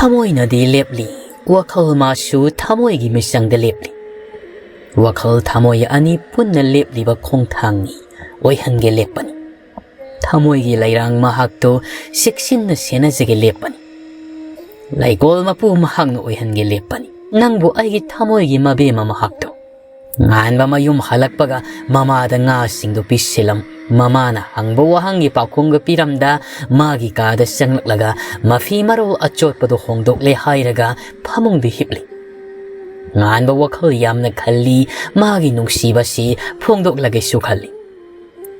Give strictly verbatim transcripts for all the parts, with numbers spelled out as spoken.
ꯊꯃꯣꯏꯅꯗꯤ ꯂꯦꯞꯂꯤ, ꯋꯥꯈꯜ ꯃꯥꯁꯨ ꯊꯃꯣꯏꯒꯤ ꯃꯤꯆꯪꯗ ꯂꯦꯞꯂꯤ꯫ ꯋꯥꯈꯜ ꯊꯃꯣꯏ ꯑꯅꯤ ꯄꯨꯟꯅ ꯂꯦꯞꯂꯤꯕ ꯈꯣꯡꯊꯥꯡꯅꯤ, ꯑꯣꯏꯍꯟꯒꯦ ꯂꯦꯞꯄꯅꯤ꯫ ꯊꯃꯣꯏꯒꯤ ꯂꯩꯔꯥꯡ ꯃꯍꯥꯛꯇꯣ ꯆꯦꯛꯁꯤꯟꯅ ꯁꯦꯟꯅꯖꯒꯦ ꯂꯦꯞꯄꯅꯤ꯫ ꯂꯩꯀꯣꯜ ꯃꯄꯨ ꯃꯍꯥꯛꯅ ꯑꯣꯏꯍꯟꯒꯦ ꯂꯦꯞꯄꯅꯤ꯫ ꯅꯪꯕꯨ ꯑꯩꯒꯤ ꯊꯃꯣꯏꯒꯤ ꯃꯕꯦꯝꯃ ꯃꯍꯥꯛꯇꯣ꯫ ꯉꯥꯟꯕ ꯃꯌꯨꯝ ꯍꯜꯂꯛꯄꯒ ꯃꯃꯥꯗ ꯉꯥꯁꯤꯡꯗꯨ ꯄꯤꯁꯤꯜꯂꯝ꯫ ꯃꯃꯥꯅ ꯍꯪꯕ ꯋꯥꯍꯪꯒꯤ ꯄꯥꯎꯈꯨꯝꯒ ꯄꯤꯔꯝꯗ ꯃꯥꯒꯤ ꯀꯥꯗ ꯆꯪꯂꯛꯂꯒ ꯃꯐꯤ ꯃꯔꯣꯜ ꯑꯆꯣꯠꯄꯗꯨ ꯍꯣꯡꯗꯣꯛꯂꯦ ꯍꯥꯏꯔꯒ ꯐꯃꯨꯡꯗ ꯍꯤꯞꯂꯤ꯫ ꯉꯥꯟꯕ ꯋꯥꯈꯜ ꯌꯥꯝꯅ ꯈꯜꯂꯤ, ꯃꯥꯒꯤ ꯅꯨꯡꯁꯤꯕꯁꯤ ꯐꯣꯡꯗꯣꯛꯂꯒꯦꯁꯨ ꯈꯜꯂꯤ꯫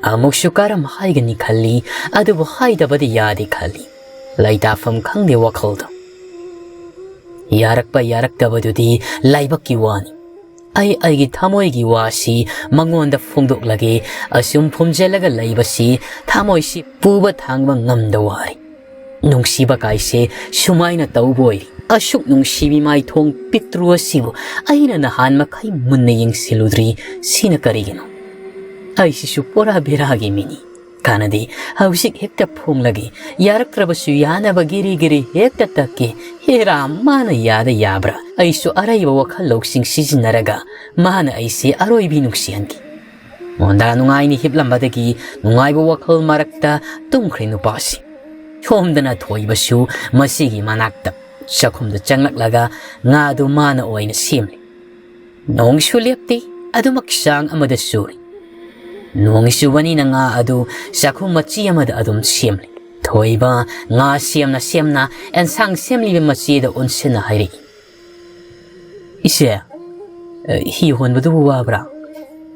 ꯑꯃꯨꯛꯁꯨ ꯀꯔꯝ ꯍꯥꯏꯒꯅꯤ ꯈꯜꯂꯤ, ꯑꯗꯨꯕꯨ ꯍꯥꯏꯗꯕꯗꯤ ꯌꯥꯗꯦ ꯈꯜꯂꯤ꯫ ꯂꯩꯇꯥꯐꯝ ꯈꯪꯗꯦ ꯋꯥꯈꯜꯗꯣ꯫ ꯌꯥꯔꯛꯄ ꯌꯥꯔꯛꯇꯕꯗꯨꯗꯤ ꯂꯥꯏꯕꯛꯀꯤ ꯋꯥꯅꯤ꯫ ꯑꯩ ꯑꯩꯒꯤ ꯊꯃꯣꯏꯒꯤ ꯋꯥꯁꯤ ꯃꯉꯣꯟꯗ ꯐꯣꯡꯗꯣꯛꯂꯒꯦ꯫ ꯑꯁꯨꯝ ꯐꯨꯝꯖꯤꯜꯂꯒ ꯂꯩꯕꯁꯤ ꯊꯃꯣꯏꯁꯤ ꯄꯨꯕ ꯊꯥꯡꯕ ꯉꯝꯗ ꯋꯥꯔꯦ꯫ ꯅꯨꯡꯁꯤꯕ ꯀꯥꯏꯁꯦ ꯁꯨꯃꯥꯏꯅ ꯇꯧꯕ ꯑꯣꯏꯔꯦ꯫ ꯑꯁꯨꯛ ꯅꯨꯡꯁꯤꯕꯤ ꯃꯥꯏꯊꯣꯡ ꯄꯤꯛꯇ꯭ꯔꯨ ꯑꯁꯤꯕꯨ ꯑꯩꯅ ꯅꯍꯥꯟ ꯃꯈꯩ ꯃꯨꯟꯅ ꯌꯦꯡꯁꯤꯜꯂꯨꯗ꯭ꯔꯤ, ꯁꯤꯅ ꯀꯔꯤꯒꯤꯅꯣ? ꯑꯩꯁꯤꯁꯨ ꯄꯨꯔꯥ ꯕꯦꯔꯥꯒꯤ ꯃꯤꯅꯤ꯫ ꯀꯥꯟꯅꯗꯦ, ꯍꯧꯖꯤꯛ ꯍꯦꯛꯇ ꯐꯣꯡꯂꯒꯦ꯫ ꯌꯥꯔꯛꯇ꯭ꯔꯕꯁꯨ ꯌꯥꯅꯕ ꯒꯤꯔꯤ ꯒꯤꯔꯤ ꯍꯦꯛꯇ ꯇꯛꯀꯦ꯫ ꯍꯦꯔꯥ, ꯃꯥꯅ ꯌꯥꯗ ꯌꯥꯕ꯭ꯔꯥ? ꯑꯩꯁꯨ ꯑꯔꯩꯕ ꯋꯥꯈꯜ ꯂꯧꯁꯤꯡ ꯁꯤꯖꯤꯟꯅꯔꯒ ꯃꯥꯅ ꯑꯩꯁꯦ ꯑꯔꯣꯏꯕꯤ ꯅꯨꯡꯁꯤꯍꯟꯈꯤ꯫ ꯃꯣꯟꯗꯥ ꯅꯨꯡꯉꯥꯏꯅ ꯍꯤꯞꯂꯝꯕꯗꯒꯤ ꯅꯨꯡꯉꯥꯏꯕ ꯋꯥꯈꯜ ꯃꯔꯛꯇ ꯇꯨꯝꯈ꯭ꯔꯦ ꯅꯨꯄꯥꯁꯤ꯫ ꯁꯣꯝꯗꯅ ꯊꯣꯏꯕꯁꯨ ꯃꯁꯤꯒꯤ ꯃꯅꯥꯛꯇ ꯆꯥꯛꯈꯨꯝꯗ ꯆꯪꯂꯛꯂꯒ ꯉꯥꯗꯨ ꯃꯥꯅ ꯑꯣꯏꯅ ꯁꯦꯝꯂꯤ꯫ ꯅꯣꯡꯁꯨ ꯂꯦꯞꯇꯦ, ꯑꯗꯨꯃꯛ ꯆꯥꯡ ꯑꯃꯗ ꯆꯨꯔꯤ꯫ ꯅꯣꯡ ꯆꯨꯕꯅꯤꯅ ꯉꯥ ꯑꯗꯨ ꯆꯥꯛꯈꯨꯝ ꯃꯆꯤ ꯑꯃꯗ ꯑꯗꯨꯝ ꯁꯦꯝꯂꯤ꯫ ꯊꯣꯏꯕ ꯉꯥ ꯁꯦꯝꯅ ꯁꯦꯝꯅ ꯑꯦꯟꯁꯥꯡ ꯁꯦꯝꯂꯤꯕ ꯃꯆꯦꯗ ꯑꯣꯟꯁꯤꯟꯅ ꯍꯥꯏꯔꯛꯏ, "ꯏꯆꯦ, ꯍꯤ ꯍꯣꯟꯕꯗꯨꯕꯨ ꯋꯥꯕ꯭ꯔꯥ?"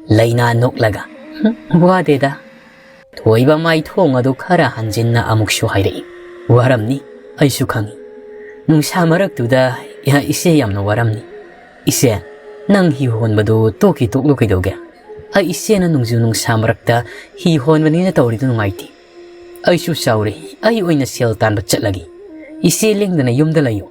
ꯂꯩꯅꯥ ꯅꯣꯛꯂꯒ, "ꯍꯨꯝ, ꯋꯥꯗꯦꯗ꯫" ꯊꯣꯏꯕ ꯃꯥꯏꯊꯣꯡ ꯑꯗꯨ ꯈꯔ ꯍꯟꯖꯤꯟꯅ ꯑꯃꯨꯛꯁꯨ ꯍꯥꯏꯔꯛꯏ, "ꯋꯥꯔꯝꯅꯤ, ꯑꯩꯁꯨ ꯈꯪꯏ꯫ ꯅꯨꯡꯁꯥ ꯃꯔꯛꯇꯨꯗ ꯏꯆꯦ ꯌꯥꯝꯅ ꯋꯥꯔꯝꯅꯤ꯫ ꯏꯆꯦ, ꯅꯪ ꯍꯤ ꯍꯣꯟꯕꯗꯨ ꯇꯣꯛꯀꯤ ꯇꯣꯛꯂꯨ ꯀꯩꯗꯧꯒꯦ? ꯑꯩ ꯏꯆꯦꯅ ꯅꯣꯡꯖꯨ ꯅꯨꯡꯁꯥ ꯃꯔꯛꯇ ꯍꯤ ꯍꯣꯟꯕꯅꯤꯅ ꯇꯧꯔꯤꯗꯨ ꯅꯨꯡꯉꯥꯏꯇꯦ꯫ ꯑꯩꯁꯨ ꯆꯥꯎꯔꯦ, ꯑꯩ ꯑꯣꯏꯅ ꯁꯦꯜ ꯇꯥꯟꯕ ꯆꯠꯂꯒꯦ꯫ ꯏꯆꯦ ꯂꯦꯡꯗꯅ ꯌꯨꯝꯗ ꯂꯩꯌꯨ꯫"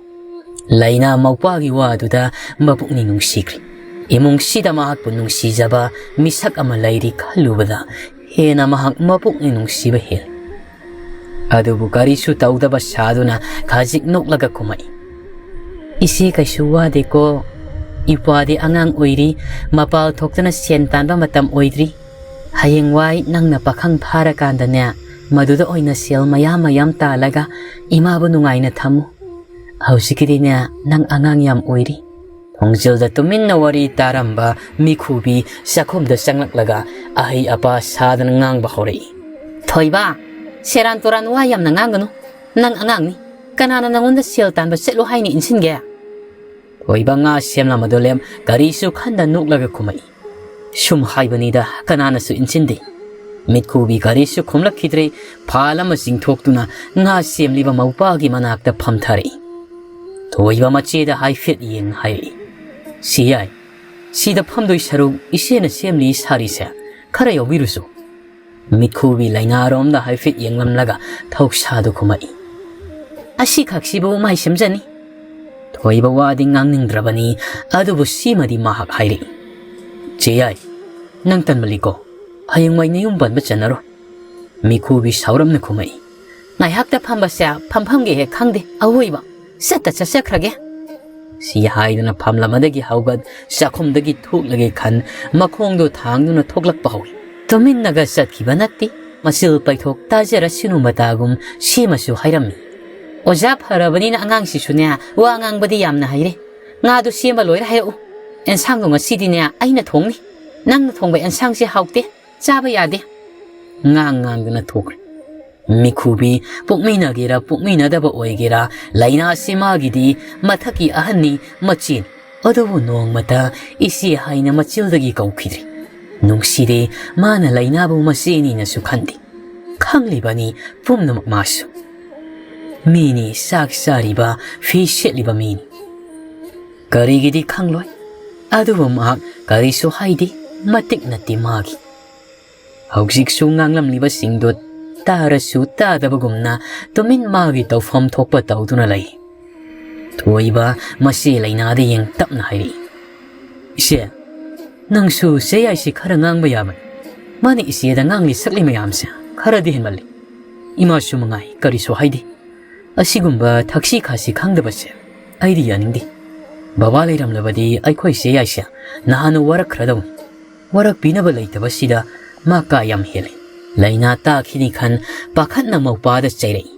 ꯂꯩꯅꯥ ꯃꯧꯄꯥꯒꯤ ꯋꯥꯗꯨꯗ ꯃꯄꯨꯛꯅꯤꯡ ꯅꯨꯡꯁꯤꯈ꯭ꯔꯦ꯫ ꯏꯃꯨꯡꯁꯤꯗ ꯃꯍꯥꯛꯄꯨ ꯅꯨꯡꯁꯤꯖꯕ ꯃꯤꯁꯛ ꯑꯃ ꯂꯩꯔꯤ ꯈꯜꯂꯨꯕꯗ ꯍꯦꯟꯅ ꯃꯍꯥꯛ ꯃꯄꯨꯛꯅꯤꯡ ꯅꯨꯡꯁꯤꯕ ꯍꯦꯜꯂꯤ꯫ ꯑꯗꯨꯕꯨ ꯀꯔꯤꯁꯨ ꯇꯧꯗꯕ ꯁꯥꯗꯨꯅ ꯈꯖꯤꯛ ꯅꯣꯛꯂꯒ ꯈꯨꯝꯃꯛꯏ꯫ "ꯏꯆꯦ ꯀꯩꯁꯨ ꯋꯥꯗꯦꯀꯣ꯫ ꯏꯄ꯭ꯋꯥꯗꯤ ꯑꯉꯥꯡ ꯑꯣꯏꯔꯤ, ꯃꯄꯥꯜ ꯊꯣꯛꯇꯅ ꯁꯦꯟ ꯇꯥꯟꯕ ꯃꯇꯝ ꯑꯣꯏꯗ꯭ꯔꯤ꯫ ꯍꯌꯦꯡꯋꯥꯏ ꯅꯪꯅ ꯄꯥꯈꯪ ꯐꯥꯔꯀꯥꯟꯗꯅꯦ, ꯃꯗꯨꯗ ꯑꯣꯏꯅ ꯁꯦꯜ ꯃꯌꯥꯝ ꯃꯌꯥꯝ ꯇꯥꯜꯂꯒ ꯏꯃꯥꯕꯨ ꯅꯨꯡꯉꯥꯏꯅ ꯊꯝꯃꯨ꯫ ꯍꯧꯖꯤꯛꯀꯤꯗꯤꯅꯦ, ꯅꯪ ꯑꯉꯥꯡ ꯌꯥꯝ ꯑꯣꯏꯔꯤ"꯫ ꯊꯣꯡꯖꯤꯜꯗ ꯇꯨꯃꯤꯟꯅ ꯋꯥꯔꯤ ꯇꯥꯔꯝꯕ ꯃꯤꯈꯨꯕꯤ ꯆꯥꯛꯈꯨꯝꯗ ꯆꯪꯂꯛꯂꯒ ꯑꯍꯩ ꯑꯄꯥ ꯁꯥꯗꯅ ꯉꯥꯡꯕ ꯍꯧꯔꯛꯏ꯫ "ꯊꯣꯏꯕ, ꯁꯦꯔꯥꯟ ꯇꯨꯔꯥꯟ ꯋꯥ ꯌꯥꯝꯅ ꯉꯥꯡꯒꯅꯨ꯫ ꯅꯪ ꯑꯉꯥꯡꯅꯤ꯫ ꯀꯅꯥꯅ ꯅꯪꯉꯣꯟꯗ ꯁꯦꯜ ꯇꯥꯟꯕ ꯆꯠꯂꯨ ꯍꯥꯏꯅ ꯏꯟꯁꯤꯟꯒꯦ?" ꯊꯣꯏꯕ ꯉꯥ ꯁꯦꯝꯂꯝꯕꯗꯨ ꯂꯦꯝ ꯀꯔꯤꯁꯨ ꯈꯟꯗ ꯅꯣꯛꯂꯒ ꯈꯨꯝꯃꯛꯏ꯫ "ꯁꯨꯝ ꯍꯥꯏꯕꯅꯤꯗ, ꯀꯅꯥꯅꯁꯨ ꯏꯟꯁꯤꯟꯗꯦ"꯫ ꯃꯤꯠꯈꯨꯕꯤ ꯀꯔꯤꯁꯨ ꯈꯨꯝꯂꯛꯈꯤꯗ꯭ꯔꯦ꯫ ꯐꯥꯜ ꯑꯃ ꯆꯤꯡꯊꯣꯛꯇꯨꯅ ꯉꯥ ꯁꯦꯝꯂꯤꯕ ꯃꯧꯄꯥꯒꯤ ꯃꯅꯥꯛꯇ ꯐꯝꯊꯔꯛꯏ꯫ ꯊꯣꯏꯕ ꯃꯆꯦꯗ ꯍꯥꯏꯐꯦꯠ ꯌꯦꯡ ꯍꯥꯏꯔꯛꯏ꯫ "ꯁꯤ ꯌꯥꯏ꯫ ꯁꯤꯗ ꯐꯝꯗꯣꯏ ꯁꯔꯨꯛ ꯏꯆꯦꯅ ꯁꯦꯝꯂꯤ ꯁꯥꯔꯤꯁꯦ ꯈꯔ ꯌꯥꯎꯕꯤꯔꯨꯁꯨ"꯫ ꯃꯤꯠꯈꯨꯕꯤ ꯂꯥꯏꯅꯥꯔꯣꯝꯗ ꯍꯥꯏꯐꯦꯠ ꯌꯦꯡꯂꯝꯂꯒ ꯊꯧꯁꯥꯗꯨ ꯈꯨꯝꯃꯛꯏ꯫ "ꯑꯁꯤꯈꯛꯁꯤꯕꯨ ꯃꯥꯏ ꯁꯦꯝꯖꯅꯤ"꯫ ꯊꯣꯏꯕ ꯋꯥꯗꯤ ꯉꯥꯡꯅꯤꯡꯗ꯭ꯔꯕꯅꯤ, ꯑꯗꯨꯕꯨ ꯁꯤꯃꯗꯤ ꯃꯍꯥꯛ ꯍꯥꯏꯔꯛꯏ꯫ "ꯆꯦ ꯌꯥꯏ, ꯅꯪ ꯇꯟꯃꯜꯂꯤꯀꯣ꯫ ꯍꯌꯦꯡꯋꯥꯏ ꯅꯌꯨꯝ ꯄꯥꯟꯕ ꯆꯟꯅꯔꯣꯏ"꯫ ꯃꯤꯈꯨꯕꯤ ꯁꯥꯎꯔꯞꯅ ꯈꯨꯝꯃꯛꯏ꯫ "ꯉꯥꯏꯍꯥꯛꯇ ꯐꯝꯕꯁꯦ ꯐꯝꯐꯝꯒ ꯍꯦꯛ ꯈꯪꯗꯦ, ꯑꯋꯣꯏꯕ꯫ ꯆꯠꯇ ꯆꯠꯆꯈ꯭ꯔꯒꯦ"꯫ ꯁꯤ ꯍꯥꯏꯗꯨꯅ ꯐꯝꯂꯝ ꯑꯗꯒꯤ ꯍꯧꯒꯠ, ꯆꯥꯛꯈꯨꯝꯗꯒꯤ ꯊꯣꯛꯂꯒꯦ ꯈꯟ, ꯃꯈꯣꯡꯗꯣ ꯊꯥꯡꯗꯨꯅ ꯊꯣꯛꯂꯛꯄ ꯍꯧꯏ꯫ ꯇꯨꯃꯤꯟꯅꯒ ꯆꯠꯈꯤꯕ ꯅꯠꯇꯦ꯫ ꯃꯆꯤꯜ ꯄꯩꯊꯣꯛ ꯇꯥꯖꯔꯁꯅꯨ ꯃꯇꯥꯒꯨꯝ ꯁꯤꯃꯁꯨ ꯍꯥꯏꯔꯝꯃꯤ꯫ "ꯑꯣꯖꯥ ꯐꯔꯕꯅꯤꯅ ꯑꯉꯥꯡꯁꯤꯁꯨꯅꯦ, ꯋꯥ ꯉꯥꯡꯕꯗꯤ ꯌꯥꯝꯅ ꯍꯩꯔꯦ꯫ ꯉꯥꯗꯨ ꯁꯦꯝꯕ ꯂꯣꯏꯔ ꯍꯥꯏꯔꯛꯎ꯫ ꯑꯦꯟꯁꯥꯡꯗꯣ ꯉꯁꯤꯗꯤꯅꯦ ꯑꯩꯅ ꯊꯣꯡꯅꯤ꯫ ꯅꯪꯅ ꯊꯣꯡꯕ ꯑꯦꯟꯁꯥꯡꯁꯦ ꯍꯥꯎꯇꯦ, ꯆꯥꯕ ꯌꯥꯗꯦ"꯫ ꯉꯥꯡ ꯉꯥꯡꯗꯨꯅ ꯊꯣꯛꯈ꯭ꯔꯦ꯫ ꯃꯤꯈꯨꯕꯤ ꯄꯣꯛꯃꯤꯟꯅꯒꯦꯔꯥ ꯄꯣꯛꯃꯤꯟꯅꯗꯕ ꯑꯣꯏꯒꯦꯔꯥ, ꯂꯥꯏꯅꯥꯁꯤ ꯃꯥꯒꯤꯗꯤ ꯃꯊꯛꯀꯤ ꯑꯍꯟꯅꯤ, ꯃꯆꯦꯅꯤ꯫ ꯑꯗꯨꯕꯨ ꯅꯣꯡꯃꯇ ꯏꯆꯦ ꯍꯥꯏꯅ ꯃꯆꯤꯜꯗꯒꯤ ꯀꯧꯈꯤꯗ꯭ꯔꯤ꯫ ꯅꯨꯡꯁꯤꯔꯦ, ꯃꯥꯅ ꯂꯥꯏꯅꯥꯕꯨ ꯃꯆꯦꯅꯤꯅꯁꯨ ꯈꯟꯗꯦ꯫ ꯈꯪꯂꯤꯕꯅꯤ ꯄꯨꯝꯅꯃꯛ ꯃꯥꯁꯨ꯫ ꯃꯤꯅꯤ ꯆꯥꯛ ꯆꯥꯔꯤꯕ, ꯐꯤ ꯁꯦꯠꯂꯤꯕ ꯃꯤꯅꯤ꯫ ꯀꯔꯤꯒꯤꯗꯤ ꯈꯪꯂꯣꯏ꯫ ꯑꯗꯨꯕꯨ ꯃꯍꯥꯛ ꯀꯔꯤꯁꯨ ꯍꯥꯏꯗꯦ, ꯃꯇꯤꯛ ꯅꯠꯇꯦ ꯃꯥꯒꯤ꯫ ꯍꯧꯖꯤꯛꯁꯨ ꯉꯥꯡꯂꯝꯂꯤꯕꯁꯤꯡꯗꯨ ꯇꯥꯔꯁꯨ ꯇꯥꯗꯕꯒꯨꯝꯅ ꯇꯨꯃꯤꯟ ꯃꯥꯒꯤ ꯇꯧꯐꯝ ꯊꯣꯛꯄ ꯇꯧꯗꯨꯅ ꯂꯩ꯫ ꯊꯣꯏꯕ ꯃꯆꯦ ꯂꯩꯅꯥꯗ ꯌꯦꯡ ꯇꯞꯅ ꯍꯥꯏꯔꯛꯏ, "ꯏꯆꯦ, ꯅꯪꯁꯨ ꯆꯦ ꯌꯥꯏꯁꯤ ꯈꯔ ꯉꯥꯡꯕ ꯌꯥꯕꯅꯤ꯫ ꯃꯥꯅ ꯏꯆꯦꯗ ꯉꯥꯡꯂꯤ ꯁꯛꯂꯤ ꯃꯌꯥꯝꯁꯦ ꯈꯔꯗꯤ ꯍꯦꯟꯃꯜꯂꯤ"꯫ ꯏꯃꯥꯁꯨ ꯃꯉꯥꯏ ꯀꯔꯤꯁꯨ ꯍꯥꯏꯗꯦ꯫ ꯑꯁꯤꯒꯨꯝꯕ ꯊꯛꯁꯤ ꯈꯥꯁꯤ ꯈꯪꯗꯕꯁꯦ ꯑꯩꯗꯤ ꯌꯥꯅꯤꯡꯗꯦ꯫ ꯕꯕꯥ ꯂꯩꯔꯝꯂꯕꯗꯤ ꯑꯩꯈꯣꯏ ꯆꯦ ꯌꯥꯏꯁꯦ ꯅꯍꯥꯟꯅ ꯋꯥꯔꯛꯈ꯭ꯔꯗꯧꯅꯤ꯫ ꯋꯥꯔꯛꯄꯤꯅꯕ ꯂꯩꯇꯕꯁꯤꯗ ꯃꯥ ꯀꯥ ꯌꯥꯝ ꯍꯦꯜꯂꯦ꯫ ꯂꯩꯅꯥ ꯇꯥꯈꯤꯅꯤ ꯈꯟ ꯄꯥꯈꯠꯅ ꯃꯧꯄꯥꯗ ꯆꯩꯔꯛꯏ꯫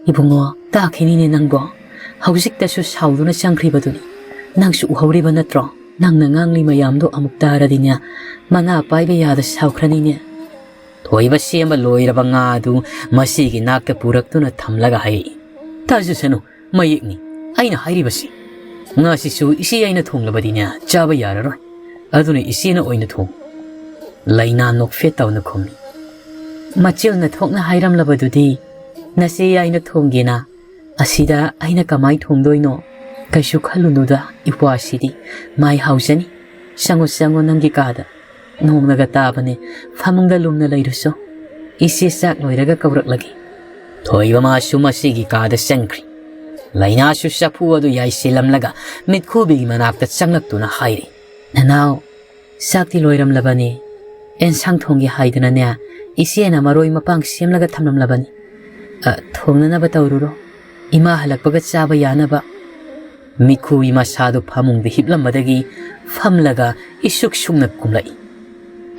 "ꯏꯕꯨꯡꯉꯣ, ꯇꯥꯈꯤꯅꯤꯅꯦ ꯅꯪꯕꯣ꯫ ꯍꯧꯖꯤꯛꯇꯁꯨ ꯁꯥꯎꯗꯨꯅ ꯆꯪꯈ꯭ꯔꯤꯕꯗꯨꯅꯤ꯫ ꯅꯪꯁꯨ ꯎꯍꯧꯔꯤꯕ ꯅꯠꯇ꯭ꯔꯣ? ꯅꯪꯅ ꯉꯥꯡꯂꯤ ꯃꯌꯥꯝꯗꯣ ꯑꯃꯨꯛ ꯇꯥꯔꯗꯤꯅꯦ, ꯃꯅꯥ ꯄꯥꯏꯕ ꯌꯥꯗ ꯁꯥꯎꯈ꯭ꯔꯅꯤꯅꯦ꯫ ꯊꯣꯏꯕ ꯁꯦꯝꯕ ꯂꯣꯏꯔꯕ ꯉꯥ ꯑꯗꯨ ꯃꯁꯤꯒꯤ ꯅꯥꯛꯇ ꯄꯨꯔꯛꯇꯨꯅ ꯊꯝꯂꯒ ꯍꯥꯏꯔꯛꯏ꯫ ꯇꯥꯖꯁꯅꯨ, ꯃꯌꯦꯛꯅꯤ ꯑꯩꯅ ꯍꯥꯏꯔꯤꯕꯁꯤ꯫ ꯉꯥꯁꯤꯁꯨ ꯏꯆꯦ ꯑꯩꯅ ꯊꯣꯡꯂꯕꯗꯤꯅꯦ ꯆꯥꯕ ꯌꯥꯔꯔꯣꯏ꯫ ꯑꯗꯨꯅ ꯏꯆꯦꯅ ꯑꯣꯏꯅ ꯊꯣꯡ꯫" ꯂꯩꯅꯥ ꯅꯣꯛꯐꯦꯠ ꯇꯧꯅ ꯈꯨꯝꯃꯤ꯫ "ꯃꯆꯤꯜꯅ ꯊꯣꯛꯅ ꯍꯥꯏꯔꯝꯂꯕꯗꯨꯗꯤ ꯅꯆꯦ ꯑꯩꯅ ꯊꯣꯡꯒꯦꯅ꯫ ꯑꯁꯤꯗ ꯑꯩꯅ ꯀꯃꯥꯏ ꯊꯣꯡꯗꯣꯏꯅꯣ? ꯀꯩꯁꯨ ꯈꯜꯂꯨꯅꯨꯗ, ꯏꯄ꯭ꯋꯥꯁꯤꯗꯤ ꯃꯥꯏ ꯍꯥꯎꯖꯅꯤ꯫ ꯆꯪꯉꯣ, ꯆꯪꯉꯣ ꯅꯪꯒꯤ ꯀꯥꯗ꯫ ꯅꯣꯡꯅꯒ ꯇꯥꯕꯅꯦ, ꯐꯃꯨꯡꯗ ꯂꯨꯝꯅ ꯂꯩꯔꯨꯆꯣ꯫ ꯏꯆꯦ ꯆꯥꯛ ꯂꯣꯏꯔꯒ ꯀꯧꯔꯛꯂꯒꯦ꯫" ꯊꯣꯏꯕ ꯃꯥꯁꯨ ꯃꯁꯤꯒꯤ ꯀꯥꯗ ꯆꯪꯈ꯭ꯔꯤ꯫ ꯂꯩꯅꯥꯁꯨ ꯆꯐꯨ ꯑꯗꯨ ꯌꯥꯏꯁꯤꯜꯂꯝꯂꯒ ꯃꯤꯠꯈꯨꯕꯤꯒꯤ ꯃꯅꯥꯛꯇ ꯆꯪꯂꯛꯇꯨꯅ ꯍꯥꯏꯔꯤ꯫ "ꯅꯅꯥꯎ, ꯆꯥꯛꯇꯤ ꯂꯣꯏꯔꯝꯂꯕꯅꯤ꯫ ꯑꯦꯟꯁꯥꯡ ꯊꯣꯡꯒꯦ ꯍꯥꯏꯗꯨꯅꯅꯦ, ꯏꯆꯦꯅ ꯃꯔꯣꯏ ꯃꯄꯥꯡ ꯁꯦꯝꯂꯒ ꯊꯝꯂꯝꯂꯕꯅꯤ꯫ ꯑ, ꯊꯣꯡꯅꯅꯕ ꯇꯧꯔꯨꯔꯣ꯫ ꯏꯃꯥ ꯍꯜꯂꯛꯄꯒ ꯆꯥꯕ ꯌꯥꯅꯕ꯫" ꯃꯤꯠꯈꯨ ꯏꯃꯥ ꯁꯥꯗꯨ ꯐꯃꯨꯡꯗ ꯍꯤꯞꯂꯝꯕꯗꯒꯤ ꯐꯝꯂꯒ ꯏꯁꯨꯛ ꯁꯨꯛꯅ ꯀꯨꯝꯂꯛꯏ꯫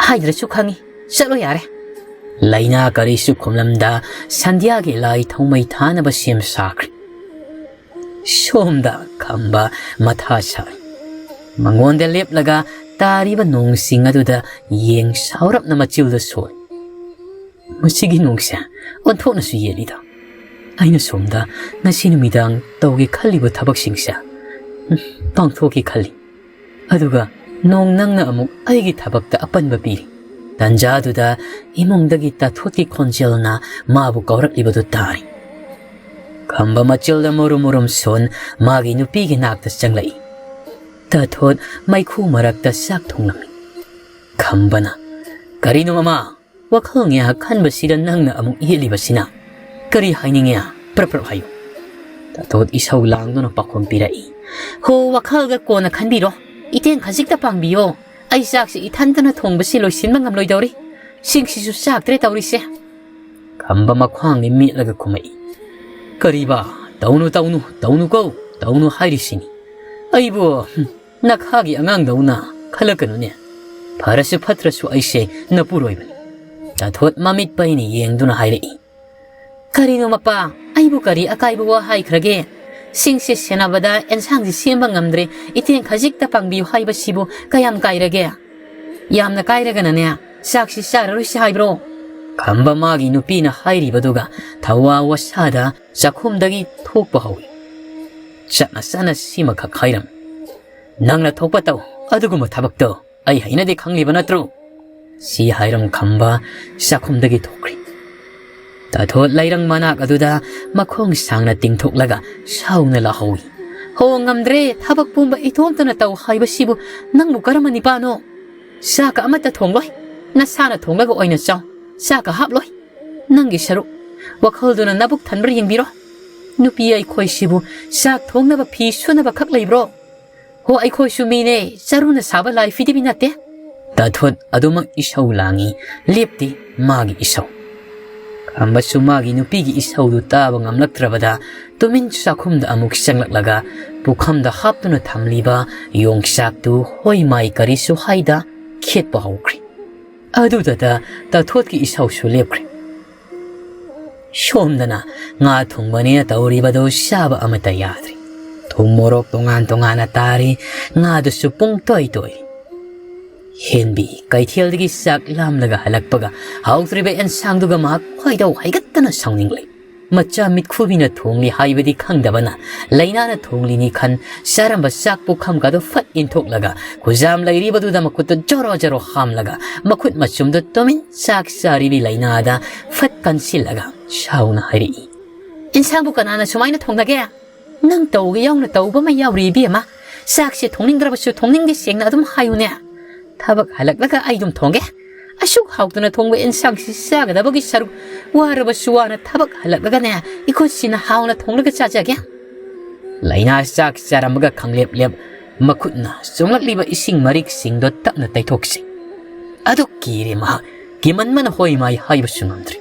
"ꯍꯥꯏꯗ꯭ꯔꯁꯨ ꯈꯪꯉꯤ, ꯆꯠꯂꯣ ꯌꯥꯔꯦ꯫" ꯂꯩꯅꯥ ꯀꯔꯤꯁꯨ ꯈꯨꯝꯂꯝꯗ ꯁꯟꯙ꯭ꯌꯥꯒꯤ ꯂꯥꯏ ꯊꯧꯃꯩ ꯊꯥꯅꯕ ꯁꯦꯝ ꯁꯥꯈ꯭ꯔꯦ꯫ ꯁꯣꯝꯗ ꯈꯝꯕ ꯃꯊꯥ ꯁꯥꯏ꯫ ꯃꯉꯣꯟꯗ ꯂꯦꯞꯂꯒ ꯇꯥꯔꯤꯕ ꯅꯣꯡꯁꯤꯡ ꯑꯗꯨꯗ ꯌꯦꯡ ꯁꯥꯎꯔꯞꯅ ꯃꯆꯤꯜꯗ ꯁꯣꯏ꯫ "ꯃꯁꯤꯒꯤ ꯅꯣꯡꯁꯦ ꯑꯣꯟꯊꯣꯛꯅꯁꯨ ꯌꯦꯠꯂꯤꯗ꯫ ꯑꯩꯅ ꯁꯣꯝꯗ ꯉꯁꯤ ꯅꯨꯃꯤꯗꯥꯡ ꯇꯧꯒꯦ ꯈꯜꯂꯤꯕ ꯊꯕꯛꯁꯤꯡꯁꯦ, ꯎꯝ, ꯄꯥꯡꯊꯣꯛꯀꯦ ꯈꯜꯂꯤ꯫ ꯑꯗꯨꯒ ꯅꯣꯡ ꯅꯪꯅ ꯑꯃꯨꯛ ꯑꯩꯒꯤ ꯊꯕꯛꯇ ꯑꯄꯟꯕ ꯄꯤꯔꯤ꯫" ꯇꯟꯖꯥꯗꯨꯗ ꯏꯃꯨꯡꯗꯒꯤ ꯇꯥꯊꯣꯠꯀꯤ ꯈꯣꯟꯖꯦꯜꯅ ꯃꯥꯕꯨ ꯀꯧꯔꯛꯂꯤꯕꯗꯨ ꯇꯥꯏ꯫ ꯈꯝꯕ ꯃꯆꯤꯜꯗ ꯃꯨꯔꯨꯝ ꯃꯨꯔꯨꯝ ꯁꯣꯟ ꯃꯥꯒꯤ ꯅꯨꯄꯤꯒꯤ ꯅꯥꯛꯇ ꯆꯪꯂꯛꯏ꯫ ꯇꯥꯊꯣꯠ ꯃꯩꯈꯨ ꯃꯔꯛꯇ ꯆꯥꯛ ꯊꯣꯡꯂꯝꯃꯤ꯫ ꯈꯝꯕꯅ, "ꯀꯔꯤꯅꯣ ꯃꯃꯥ? ꯋꯥꯈꯜ ꯉꯥꯏꯍꯥꯛ ꯈꯟꯕꯁꯤꯗ ꯅꯪꯅ ꯑꯃꯨꯛ ꯌꯦꯠꯂꯤꯕꯁꯤꯅ? ꯀꯔꯤ ꯍꯥꯏꯅꯤꯡꯉꯦ? ꯄ꯭ꯔꯞ ꯄ꯭ꯔꯞ ꯍꯥꯏꯌꯨ꯫" ꯇꯥꯊꯣꯠ ꯏꯁꯧ ꯂꯥꯡꯗꯨꯅ ꯄꯥꯎꯈꯨꯝ ꯄꯤꯔꯛꯏ꯫ "ꯍꯣ, ꯋꯥꯈꯜꯒ ꯀꯣꯟꯅ ꯈꯟꯕꯤꯔꯣ꯫ ꯏꯇꯦꯡ ꯈꯖꯤꯛꯇ ꯄꯥꯡꯕꯤꯌꯣ꯫ ꯑꯩ ꯆꯥꯛꯁꯤ ꯏꯊꯟꯇꯅ ꯊꯣꯡꯕꯁꯤ ꯂꯣꯏꯁꯤꯟꯕ ꯉꯝꯂꯣꯏꯗꯧꯔꯤ꯫ ꯁꯤꯡꯁꯤꯁꯨ ꯆꯥꯛꯇ꯭ꯔꯦ ꯇꯧꯔꯤꯁꯦ꯫" ꯈꯝꯕ ꯃꯈ꯭ꯋꯥꯡꯗꯤ ꯃꯦꯠꯂꯒ ꯈꯨꯝꯃꯛꯏ꯫ ꯀꯔꯤꯕ? "ꯇꯧꯅꯨ, ꯇꯧꯅꯨ, ꯇꯧꯅꯨꯀꯣ, ꯇꯧꯅꯨ ꯍꯥꯏꯔꯤꯁꯤꯅꯤ꯫ ꯑꯩꯕꯨ, ꯍꯨꯝ, ꯅꯈꯥꯒꯤ ꯑꯉꯥꯡꯗꯧꯅ ꯈꯜꯂꯛꯀꯅꯨꯅꯦ꯫ ꯐꯔꯁꯨ ꯐꯠꯇ꯭ꯔꯁꯨ ꯑꯩꯁꯦ ꯅꯄꯨꯔꯣꯏꯕꯅꯤ꯫" ꯇꯥꯊꯣꯠ ꯃꯃꯤꯠ ꯄꯩꯅ ꯌꯦꯡꯗꯨꯅ ꯍꯥꯏꯔꯛꯏ꯫ "ꯀꯔꯤꯅꯣ ꯃꯄꯥ, ꯑꯩꯕꯨ ꯀꯔꯤ ꯑꯀꯥꯏꯕ ꯋꯥ ꯍꯥꯏꯈ꯭ꯔꯒꯦ? ꯁꯤꯡꯁꯤ ꯁꯦꯟꯅꯕꯗ ꯑꯦꯟꯁꯥꯡꯁꯤ ꯁꯦꯝꯕ ꯉꯝꯗ꯭ꯔꯦ, ꯏꯇꯦꯡ ꯈꯖꯤꯛꯇ ꯄꯥꯡꯕꯤꯌꯨ ꯍꯥꯏꯕꯁꯤꯕꯨ ꯀꯌꯥꯝ ꯀꯥꯏꯔꯒꯦ? ꯌꯥꯝꯅ ꯀꯥꯏꯔꯒꯅꯅꯦ, ꯆꯥꯛꯁꯤ ꯆꯥꯔꯔꯣꯏꯁꯤ ꯍꯥꯏꯕ꯭ꯔꯣ?" ꯈꯝꯕ ꯃꯥꯒꯤ ꯅꯨꯄꯤꯅ ꯍꯥꯏꯔꯤꯕꯗꯨꯒ ꯊꯋꯥ ꯋꯥꯁꯥꯗ ꯆꯥꯛꯈꯨꯝꯗꯒꯤ ꯊꯣꯛꯄ ꯍꯧꯏ꯫ ꯆꯠꯅ ꯆꯠꯅ ꯁꯤꯃꯈꯛ ꯍꯥꯏꯔꯝꯃꯤ꯫ "ꯅꯪꯅ ꯊꯣꯛꯄ ꯇꯧ, ꯑꯗꯨꯒꯨꯝꯕ ꯊꯕꯛꯇꯣ ꯑꯩ ꯍꯩꯅꯗꯦ ꯈꯪꯂꯤꯕ ꯅꯠꯇ꯭ꯔꯣ?" ꯁꯤ ꯍꯥꯏꯔꯝ ꯈꯝꯕ ꯆꯥꯛꯈꯨꯝꯗꯒꯤ ꯊꯣꯛꯈ꯭ꯔꯦ꯫ ꯇꯥꯊꯣꯠ ꯂꯩꯔꯪ ꯃꯅꯥꯛ ꯑꯗꯨꯗ ꯃꯈꯣꯡ ꯁꯥꯡꯅ ꯇꯤꯡꯊꯣꯛꯂꯒ ꯁꯥꯎꯅ ꯂꯥꯍꯧꯏ꯫ "ꯍꯣ, ꯉꯝꯗ꯭ꯔꯦ, ꯊꯕꯛ ꯄꯨꯝꯕ ꯏꯇꯣꯝꯇꯅ ꯇꯧ ꯍꯥꯏꯕꯁꯤꯕꯨ ꯅꯪꯕꯨ ꯀꯔꯝꯕ ꯅꯤꯄꯥꯅꯣ? ꯆꯥꯛꯀ ꯑꯃꯠꯇ ꯊꯣꯡꯂꯣꯏ, ꯅꯁꯥꯅ ꯊꯣꯡꯂꯒ ꯑꯣꯏꯅ ꯆꯥꯎ, ꯆꯥꯛꯀ ꯍꯥꯞꯂꯣꯏ꯫ ꯅꯪꯒꯤ ꯁꯔꯨꯛ ꯋꯥꯈꯜꯗꯨꯅ ꯅꯕꯨꯛ ꯊꯟꯕ꯭ꯔꯥ ꯌꯦꯡꯕꯤꯔꯣ꯫ ꯅꯨꯄꯤ ꯑꯩꯈꯣꯏꯁꯤꯕꯨ ꯆꯥꯛ ꯊꯣꯡꯅꯕ ꯐꯤ ꯁꯨꯅꯕ ꯈꯛ ꯂꯩꯕ꯭ꯔꯣ? ꯍꯣ, ꯑꯩꯈꯣꯏꯁꯨ ꯃꯤꯅꯦ, ꯆꯔꯨꯅ ꯁꯥꯕ ꯂꯥꯏ ꯐꯤꯗꯤꯕꯤ ꯅꯠꯇꯦ꯫" ꯇꯥꯊꯣꯠ ꯑꯗꯨꯃꯛ ꯏꯁꯧ ꯂꯥꯡꯏ, ꯂꯦꯞꯇꯦ ꯃꯥꯒꯤ ꯏꯁꯧ꯫ ꯈꯝꯕꯁꯨ ꯃꯥꯒꯤ ꯅꯨꯄꯤꯒꯤ ꯏꯁꯧꯗꯨ ꯇꯥꯕ ꯉꯝꯂꯛꯇ꯭ꯔꯕꯗ ꯇꯨꯃꯤꯟ ꯆꯥꯛꯈꯨꯝꯗ ꯑꯃꯨꯛ ꯆꯪꯂꯛꯂꯒ ꯄꯨꯈꯝꯗ ꯍꯥꯞꯇꯨꯅ ꯊꯝꯂꯤꯕ ꯌꯣꯡꯆꯥꯛꯇꯨ ꯍꯣꯏ ꯃꯥꯏ ꯀꯔꯤꯁꯨ ꯍꯥꯏꯗ ꯈꯦꯠꯄ ꯍꯧꯈ꯭ꯔꯦ꯫ ꯑꯗꯨꯗꯇ ꯇꯥꯊꯣꯠꯀꯤ ꯏꯁꯧꯁꯨ ꯂꯦꯞꯈ꯭ꯔꯦ꯫ ꯁꯣꯝꯗꯅ ꯉꯥ ꯊꯣꯡꯕꯅꯤꯅ ꯇꯧꯔꯤꯕꯗꯨ ꯆꯥꯕ ꯑꯃꯠꯇ ꯌꯥꯗ꯭ꯔꯦ꯫ ꯊꯨꯝ ꯃꯣꯔꯣꯛ ꯇꯣꯉꯥꯟ ꯇꯣꯉꯥꯟꯅ ꯇꯥꯔꯤ, ꯉꯥꯗꯨꯁꯨ ꯄꯨꯡ ꯇꯣꯏ ꯇꯣꯏ꯫ ꯍꯦꯟꯕꯤ ꯀꯩꯊꯦꯜꯗꯒꯤ ꯆꯥꯛ ꯂꯥꯝꯂꯒ ꯍꯜꯂꯛꯄꯒ ꯍꯥꯎꯇ꯭ꯔꯤꯕ ꯑꯦꯟꯁꯥꯡꯗꯨꯒ ꯃꯍꯥꯛ ꯈꯣꯏꯗꯧ ꯍꯩꯒꯠꯇꯅ ꯁꯥꯎꯅꯤꯡꯂꯦ꯫ ꯃꯆꯥ ꯃꯤꯠꯈꯨꯕꯤꯅ ꯊꯣꯡꯂꯤ ꯍꯥꯏꯕꯗꯤ ꯈꯪꯗꯕꯅ ꯂꯩꯅꯥꯅ ꯊꯣꯡꯂꯤꯅꯤ ꯈꯟ ꯆꯥꯔꯝꯕ ꯆꯥꯛ ꯄꯨꯈꯝꯒꯗꯨ ꯐꯠ ꯏꯟꯊꯣꯛꯂꯒ ꯈꯨꯖꯥꯝ ꯂꯩꯔꯤꯕꯗꯨꯗ ꯃꯈꯨꯠꯇ ꯖꯣꯔꯣ ꯖꯣꯔꯣ ꯍꯥꯝꯂꯒ ꯃꯈꯨꯠ ꯃꯆꯨꯝꯗꯨ ꯇꯨꯃꯤꯟ ꯆꯥꯛ ꯆꯥꯔꯤꯕꯤ ꯂꯩꯅꯥꯗ ꯐꯠ ꯀꯟꯁꯤꯜꯂꯒ ꯁꯥꯎꯅ ꯍꯥꯏꯔꯛꯏ꯫ "ꯏꯟꯁꯥꯡꯕꯨ ꯀꯅꯥꯅ ꯁꯨꯃꯥꯏꯅ ꯊꯣꯡꯅꯒꯦ? ꯅꯪ ꯇꯧꯒꯦ ꯌꯥꯎꯅ ꯇꯧꯕ ꯑꯃ ꯌꯥꯎꯔꯤ ꯏꯕꯦꯝꯃ꯫ ꯆꯥꯛꯁꯦ ꯊꯣꯡꯅꯤꯡꯗ꯭ꯔꯕꯁꯨ ꯊꯣꯡꯅꯤꯡꯗꯦ ꯁꯦꯡꯅ ꯑꯗꯨꯝ ꯍꯥꯏꯌꯨꯅꯦ꯫ ꯊꯕꯛ ꯍꯜꯂꯛꯂꯒ ꯑꯩ ꯑꯗꯨꯝ ꯊꯣꯡꯒꯦ꯫ ꯑꯁꯨꯛ ꯍꯥꯎꯇꯅ ꯊꯣꯡꯕ ꯏꯟꯁꯥꯡꯁꯤ ꯆꯥꯒꯗꯕꯒꯤ ꯁꯔꯨꯛ ꯋꯥꯔꯕꯁꯨ ꯋꯥꯅ ꯊꯕꯛ ꯍꯜꯂꯛꯂꯒꯅꯦ ꯏꯈꯨꯠꯁꯤꯅ ꯍꯥꯎꯅ ꯊꯣꯡꯂꯒ ꯆꯥꯖꯒꯦ꯫" ꯂꯩꯅꯥ ꯆꯥꯛ ꯆꯥꯔꯝꯕꯒ ꯈꯪꯂꯦꯞ ꯂꯦꯞ ꯃꯈꯨꯠꯅ ꯆꯣꯡꯂꯛꯂꯤꯕ ꯏꯁꯤꯡ ꯃꯔꯤꯛꯁꯤꯡꯗꯣ ꯇꯞꯅ ꯇꯩꯊꯣꯛꯁꯤ꯫ ꯑꯗꯨ ꯀꯤꯔꯦ ꯃꯍꯥꯛ, ꯀꯤꯃꯟꯕꯅ ꯍꯣꯏ ꯃꯥꯏ ꯍꯥꯏꯕꯁꯨ ꯉꯝꯗ꯭ꯔꯦ꯫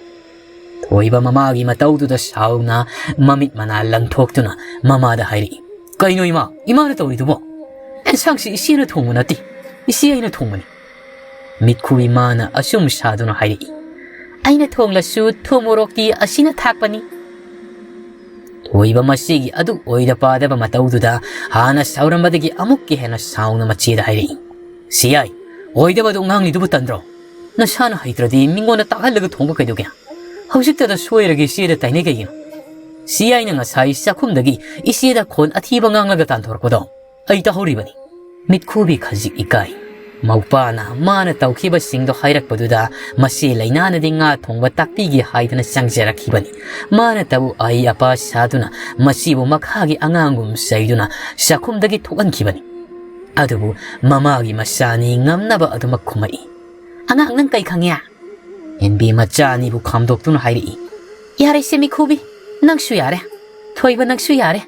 ꯊꯣꯏꯕ ꯃꯃꯥꯒꯤ ꯃꯇꯧꯗꯨꯗ ꯁꯥꯎꯅ ꯃꯃꯤꯠ ꯃꯅꯥ ꯂꯪꯊꯣꯛꯇꯨꯅ ꯃꯃꯥꯗ ꯍꯥꯏꯔꯛꯏ, "ꯀꯩꯅꯣ ꯏꯃꯥ? ꯏꯃꯥꯅ ꯇꯧꯔꯤꯗꯨꯕꯣ? ꯑꯦꯟꯁꯥꯡꯁꯤ ꯏꯆꯦꯅ ꯊꯣꯡꯕ ꯅꯠꯇꯦ, ꯏꯆꯦ ꯑꯩꯅ ꯊꯣꯡꯕꯅꯤ꯫" ꯃꯤꯠꯈꯨ ꯏꯃꯥꯅ ꯑꯆꯨꯝ ꯁꯥꯗꯨꯅ ꯍꯥꯏꯔꯛꯏ, "ꯑꯩꯅ ꯊꯣꯡꯂꯁꯨ ꯊꯨꯝ ꯃꯣꯔꯣꯛꯇꯤ ꯑꯁꯤꯅ ꯊꯥꯛꯄꯅꯤ꯫" ꯊꯣꯏꯕ ꯃꯁꯤꯒꯤ ꯑꯗꯨ ꯑꯣꯏꯗ ꯄꯥꯗꯕ ꯃꯇꯧꯗꯨꯗ ꯍꯥꯟꯅ ꯁꯥꯎꯔꯝꯕꯗꯒꯤ ꯑꯃꯨꯛꯀ ꯍꯦꯟꯅ ꯁꯥꯎꯅ ꯃꯆꯦꯗ ꯍꯥꯏꯔꯛꯏ, "ꯁꯤꯌꯥꯏ, ꯑꯣꯏꯗꯕꯗꯨ ꯉꯥꯡꯂꯤꯗꯨꯕꯨ ꯇꯟꯗ꯭ꯔꯣ? ꯅꯁꯥꯅ ꯍꯩꯇ꯭ꯔꯗꯤ ꯃꯤꯉꯣꯟꯗ ꯇꯥꯛꯍꯜꯂꯒ ꯊꯣꯡꯕ ꯀꯩꯗꯧꯒꯦ? ꯍꯧꯖꯤꯛꯇꯗ ꯁꯣꯏꯔꯒ ꯏꯆꯦꯗ ꯇꯥꯏꯅꯩ ꯀꯩꯒꯤꯅꯣ? ꯁꯤꯌꯥꯏꯅ ꯉꯁꯥꯏ ꯆꯥꯛꯈꯨꯝꯗꯒꯤ ꯏꯆꯦꯗ ꯈꯣꯟ ꯑꯊꯤꯕ ꯉꯥꯡꯂꯒ ꯇꯥꯟꯊꯣꯔꯛꯄꯗꯣ ꯑꯩ ꯇꯥꯍꯧꯔꯤꯕꯅꯤ꯫" ꯃꯤꯠꯈꯨꯕꯤ ꯈꯖꯤꯛ ꯏꯀꯥꯏ꯫ ꯃꯧꯄꯥꯅ ꯃꯥꯅ ꯇꯧꯈꯤꯕꯁꯤꯡꯗꯣ ꯍꯥꯏꯔꯛꯄꯗꯨꯗ ꯃꯆꯦ ꯂꯩꯅꯥꯅꯗꯤ ꯉꯥ ꯊꯣꯡꯕ ꯇꯥꯛꯄꯤꯒꯦ ꯍꯥꯏꯗꯅ ꯆꯪꯖꯔꯛꯈꯤꯕꯅꯤ꯫ ꯃꯥꯅꯇꯕꯨ ꯑꯍꯩ ꯑꯄꯥ ꯁꯥꯗꯨꯅ ꯃꯆꯦꯕꯨ ꯃꯈꯥꯒꯤ ꯑꯉꯥꯡꯒꯨꯝ ꯆꯩꯗꯨꯅ ꯆꯥꯛꯈꯨꯝꯗꯒꯤ ꯊꯣꯛꯍꯟꯈꯤꯕꯅꯤ꯫ ꯑꯗꯨꯕꯨ ꯃꯃꯥꯒꯤ ꯃꯆꯥꯅꯤ ꯉꯝꯅꯕ ꯑꯗꯨꯃꯛ ꯈꯨꯝꯃꯛꯏ꯫ "ꯑꯉꯥꯡ, ꯅꯪ ꯀꯩ ꯈꯪꯉꯦ?" ꯍꯦꯟꯕꯤ ꯃꯆꯥ ꯑꯅꯤꯕꯨ ꯈꯥꯝꯗꯣꯛꯇꯨꯅ ꯍꯥꯏꯔꯛꯏ꯫ "ꯌꯥꯔꯦꯁꯦ ꯃꯤꯈꯨꯕꯤ, ꯅꯪꯁꯨ ꯌꯥꯔꯦ꯫ ꯊꯣꯏꯕ, ꯅꯪꯁꯨ ꯌꯥꯔꯦ꯫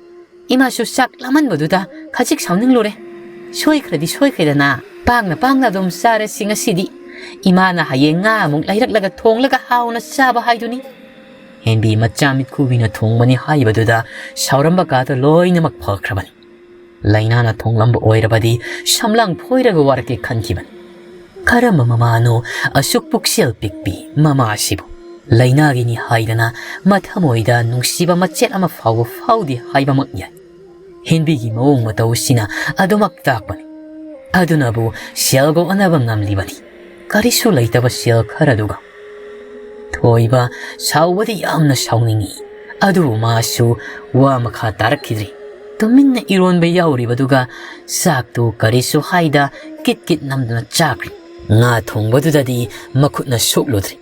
ꯏꯃꯥꯁꯨ ꯆꯥꯛ ꯂꯥꯝꯍꯟꯕꯗꯨꯗ ꯈꯖꯤꯛ ꯁꯥꯎꯅꯤꯡꯂꯨꯔꯦ꯫ ꯁꯣꯏꯈ꯭ꯔꯗꯤ ꯁꯣꯏꯈ꯭ꯔꯦꯗꯅ, ꯄꯥꯡꯅ ꯄꯥꯡꯅ ꯑꯗꯨꯝ ꯆꯥꯔꯁꯤ ꯉꯁꯤꯗꯤ꯫ ꯏꯃꯥꯅ ꯍꯌꯦꯡ ꯉꯥ ꯑꯃꯨꯛ ꯂꯩꯔꯛꯂꯒ ꯊꯣꯡꯂꯒ ꯍꯥꯎꯅ ꯆꯥꯕ ꯍꯥꯏꯗꯨꯅꯤ꯫" ꯍꯦꯟꯕꯤ ꯃꯆꯥ ꯃꯤꯠꯈꯨꯕꯤꯅ ꯊꯣꯡꯕꯅꯤ ꯍꯥꯏꯕꯗꯨꯗ ꯁꯥꯎꯔꯝꯕ ꯀꯥꯗꯣ ꯂꯣꯏꯅꯃꯛ ꯐꯈ꯭ꯔꯕꯅꯤ꯫ ꯂꯩꯅꯥꯅ ꯊꯣꯡꯂꯝꯕ ꯑꯣꯏꯔꯕꯗꯤ ꯁꯝꯂꯥꯡ ꯐꯣꯏꯔꯒ ꯋꯥꯔꯛꯀꯦ ꯈꯟꯈꯤꯕꯅꯤ꯫ ꯀꯔꯝꯕ ꯃꯃꯥꯅꯣ ꯑꯁꯨꯛ ꯄꯨꯛꯆꯦꯜ ꯄꯤꯛꯄꯤ ꯃꯃꯥ ꯑꯁꯤꯕꯨ? ꯂꯩꯅꯥꯒꯤꯅꯤ ꯍꯥꯏꯗꯅ ꯃꯊꯃꯣꯏꯗ ꯅꯨꯡꯁꯤꯕ ꯃꯆꯦꯠ ꯑꯃ ꯐꯥꯎꯕ ꯐꯥꯎꯗꯦ ꯍꯥꯏꯕꯃꯛ ꯌꯥꯏ꯫ ꯍꯦꯟꯕꯤꯒꯤ ꯃꯑꯣꯡ ꯃꯇꯧꯁꯤꯅ ꯑꯗꯨꯃꯛ ꯇꯥꯛꯄꯅꯤ꯫ ꯑꯗꯨꯅꯕꯨ ꯁꯦꯜꯒ ꯑꯣꯟꯅꯕ ꯉꯝꯂꯤꯕꯅꯤ, ꯀꯔꯤꯁꯨ ꯂꯩꯇꯕ ꯁꯦꯜ ꯈꯔꯗꯨꯒ꯫ ꯊꯣꯏꯕ ꯁꯥꯎꯕꯗꯤ ꯌꯥꯝꯅ ꯁꯥꯎꯅꯤꯡꯏ, ꯑꯗꯨꯕꯨ ꯃꯥꯁꯨ ꯋꯥ ꯃꯈꯥ ꯇꯥꯔꯛꯈꯤꯗ꯭ꯔꯤ꯫ ꯇꯨꯃꯤꯟꯅ ꯏꯔꯣꯟꯕ ꯌꯥꯎꯔꯤꯕꯗꯨꯒ ꯆꯥꯛꯇꯨ ꯀꯔꯤꯁꯨ ꯍꯥꯏꯗ ꯀꯤꯠ ꯀꯤꯠ ꯅꯝꯗꯨꯅ ꯆꯥꯈ꯭ꯔꯤ꯫ ꯉꯥ ꯊꯣꯡꯕꯗꯨꯗꯗꯤ ꯃꯈꯨꯠꯅ ꯁꯣꯛꯂꯨꯗ꯭ꯔꯤ꯫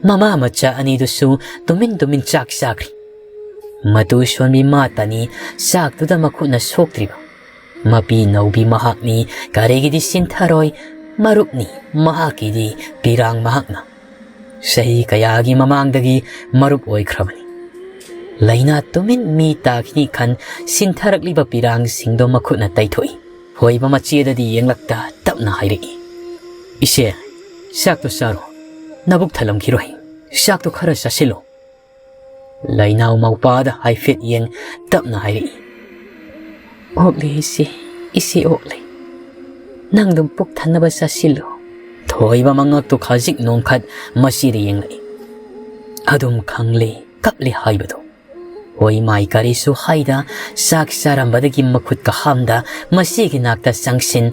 ꯃꯃꯥ ꯃꯆꯥ ꯑꯅꯤꯗꯨꯁꯨ ꯇꯨꯃꯤꯟ ꯇꯨꯃꯤꯟ ꯆꯥꯛ ꯆꯥꯈ꯭ꯔꯤ꯫ ꯃꯇꯨ ꯁꯣꯟꯕꯤ ꯃꯥꯇꯅꯤ ꯆꯥꯛꯇꯨꯗ ꯃꯈꯨꯠꯅ ꯁꯣꯛꯇ꯭ꯔꯤꯕ꯫ ꯃꯄꯤ ꯅꯧꯕꯤ ꯃꯍꯥꯛꯅꯤ, ꯀꯔꯤꯒꯤꯗꯤ ꯁꯤꯟꯊꯔꯣꯏ? ꯃꯔꯨꯞꯅꯤ, ꯃꯍꯥꯛꯀꯤꯗꯤ ꯄꯤꯔꯥꯡ ꯃꯍꯥꯛꯅ꯫ ꯆꯍꯤ ꯀꯌꯥꯒꯤ ꯃꯃꯥꯡꯗꯒꯤ ꯃꯔꯨꯞ ꯑꯣꯏꯈ꯭ꯔꯕꯅꯤ꯫ ꯂꯩꯅꯥ ꯇꯨꯃꯤꯟ ꯃꯤ ꯇꯥꯈꯤꯅꯤ ꯈꯟ ꯁꯤꯟꯊꯔꯛꯂꯤꯕ ꯄꯤꯔꯥꯡꯁꯤꯡꯗꯣ ꯃꯈꯨꯠꯅ ꯇꯩꯊꯣꯛꯏ꯫ ꯊꯣꯏꯕ ꯃꯆꯦꯗꯗꯤ ꯌꯦꯡꯂꯛꯇ ꯇꯞꯅ ꯍꯥꯏꯔꯛꯏ, "ꯏꯆꯦ, ꯆꯥꯛꯇꯣ ꯆꯥꯔꯣ, ꯅꯕꯨꯛ ꯊꯜꯂꯝꯈꯤꯔꯣꯏ꯫ ꯆꯥꯛꯇꯣ ꯈꯔ ꯆꯥꯁꯤꯜꯂꯣ꯫ ꯂꯩꯅꯥꯎ ꯃꯧꯄꯥꯗ ꯍꯥꯏꯐꯦꯠ ꯌꯦꯡ ꯇꯞꯅ ꯍꯥꯏꯔꯛꯏ꯫ "ꯑꯣꯛꯂꯦ ꯏꯆꯦ, ꯏꯆꯦ ꯑꯣꯛꯂꯦ꯫ ꯅꯪ ꯑꯗꯨꯝ ꯄꯨꯛ ꯊꯟꯅꯕ ꯆꯥꯁꯤꯜꯂꯨ"꯫ ꯊꯣꯏꯕ ꯃꯉꯛꯇꯨ ꯈꯖꯤꯛ ꯅꯣꯡꯈꯠ ꯃꯆꯦꯗ ꯌꯦꯡꯂꯛꯏ꯫ "ꯑꯗꯨꯝ ꯈꯪꯂꯦ ꯀꯞꯂꯦ ꯍꯥꯏꯕꯗꯣ"꯫ ꯍꯣꯏ ꯃꯥꯏ ꯀꯔꯤꯁꯨ ꯍꯥꯏꯗ ꯆꯥꯛ ꯆꯥꯔꯝꯕꯗꯒꯤ ꯃꯈꯨꯠꯀ ꯍꯥꯝꯗ ꯃꯆꯦꯒꯤ ꯅꯥꯛꯇ ꯆꯪꯁꯤꯟ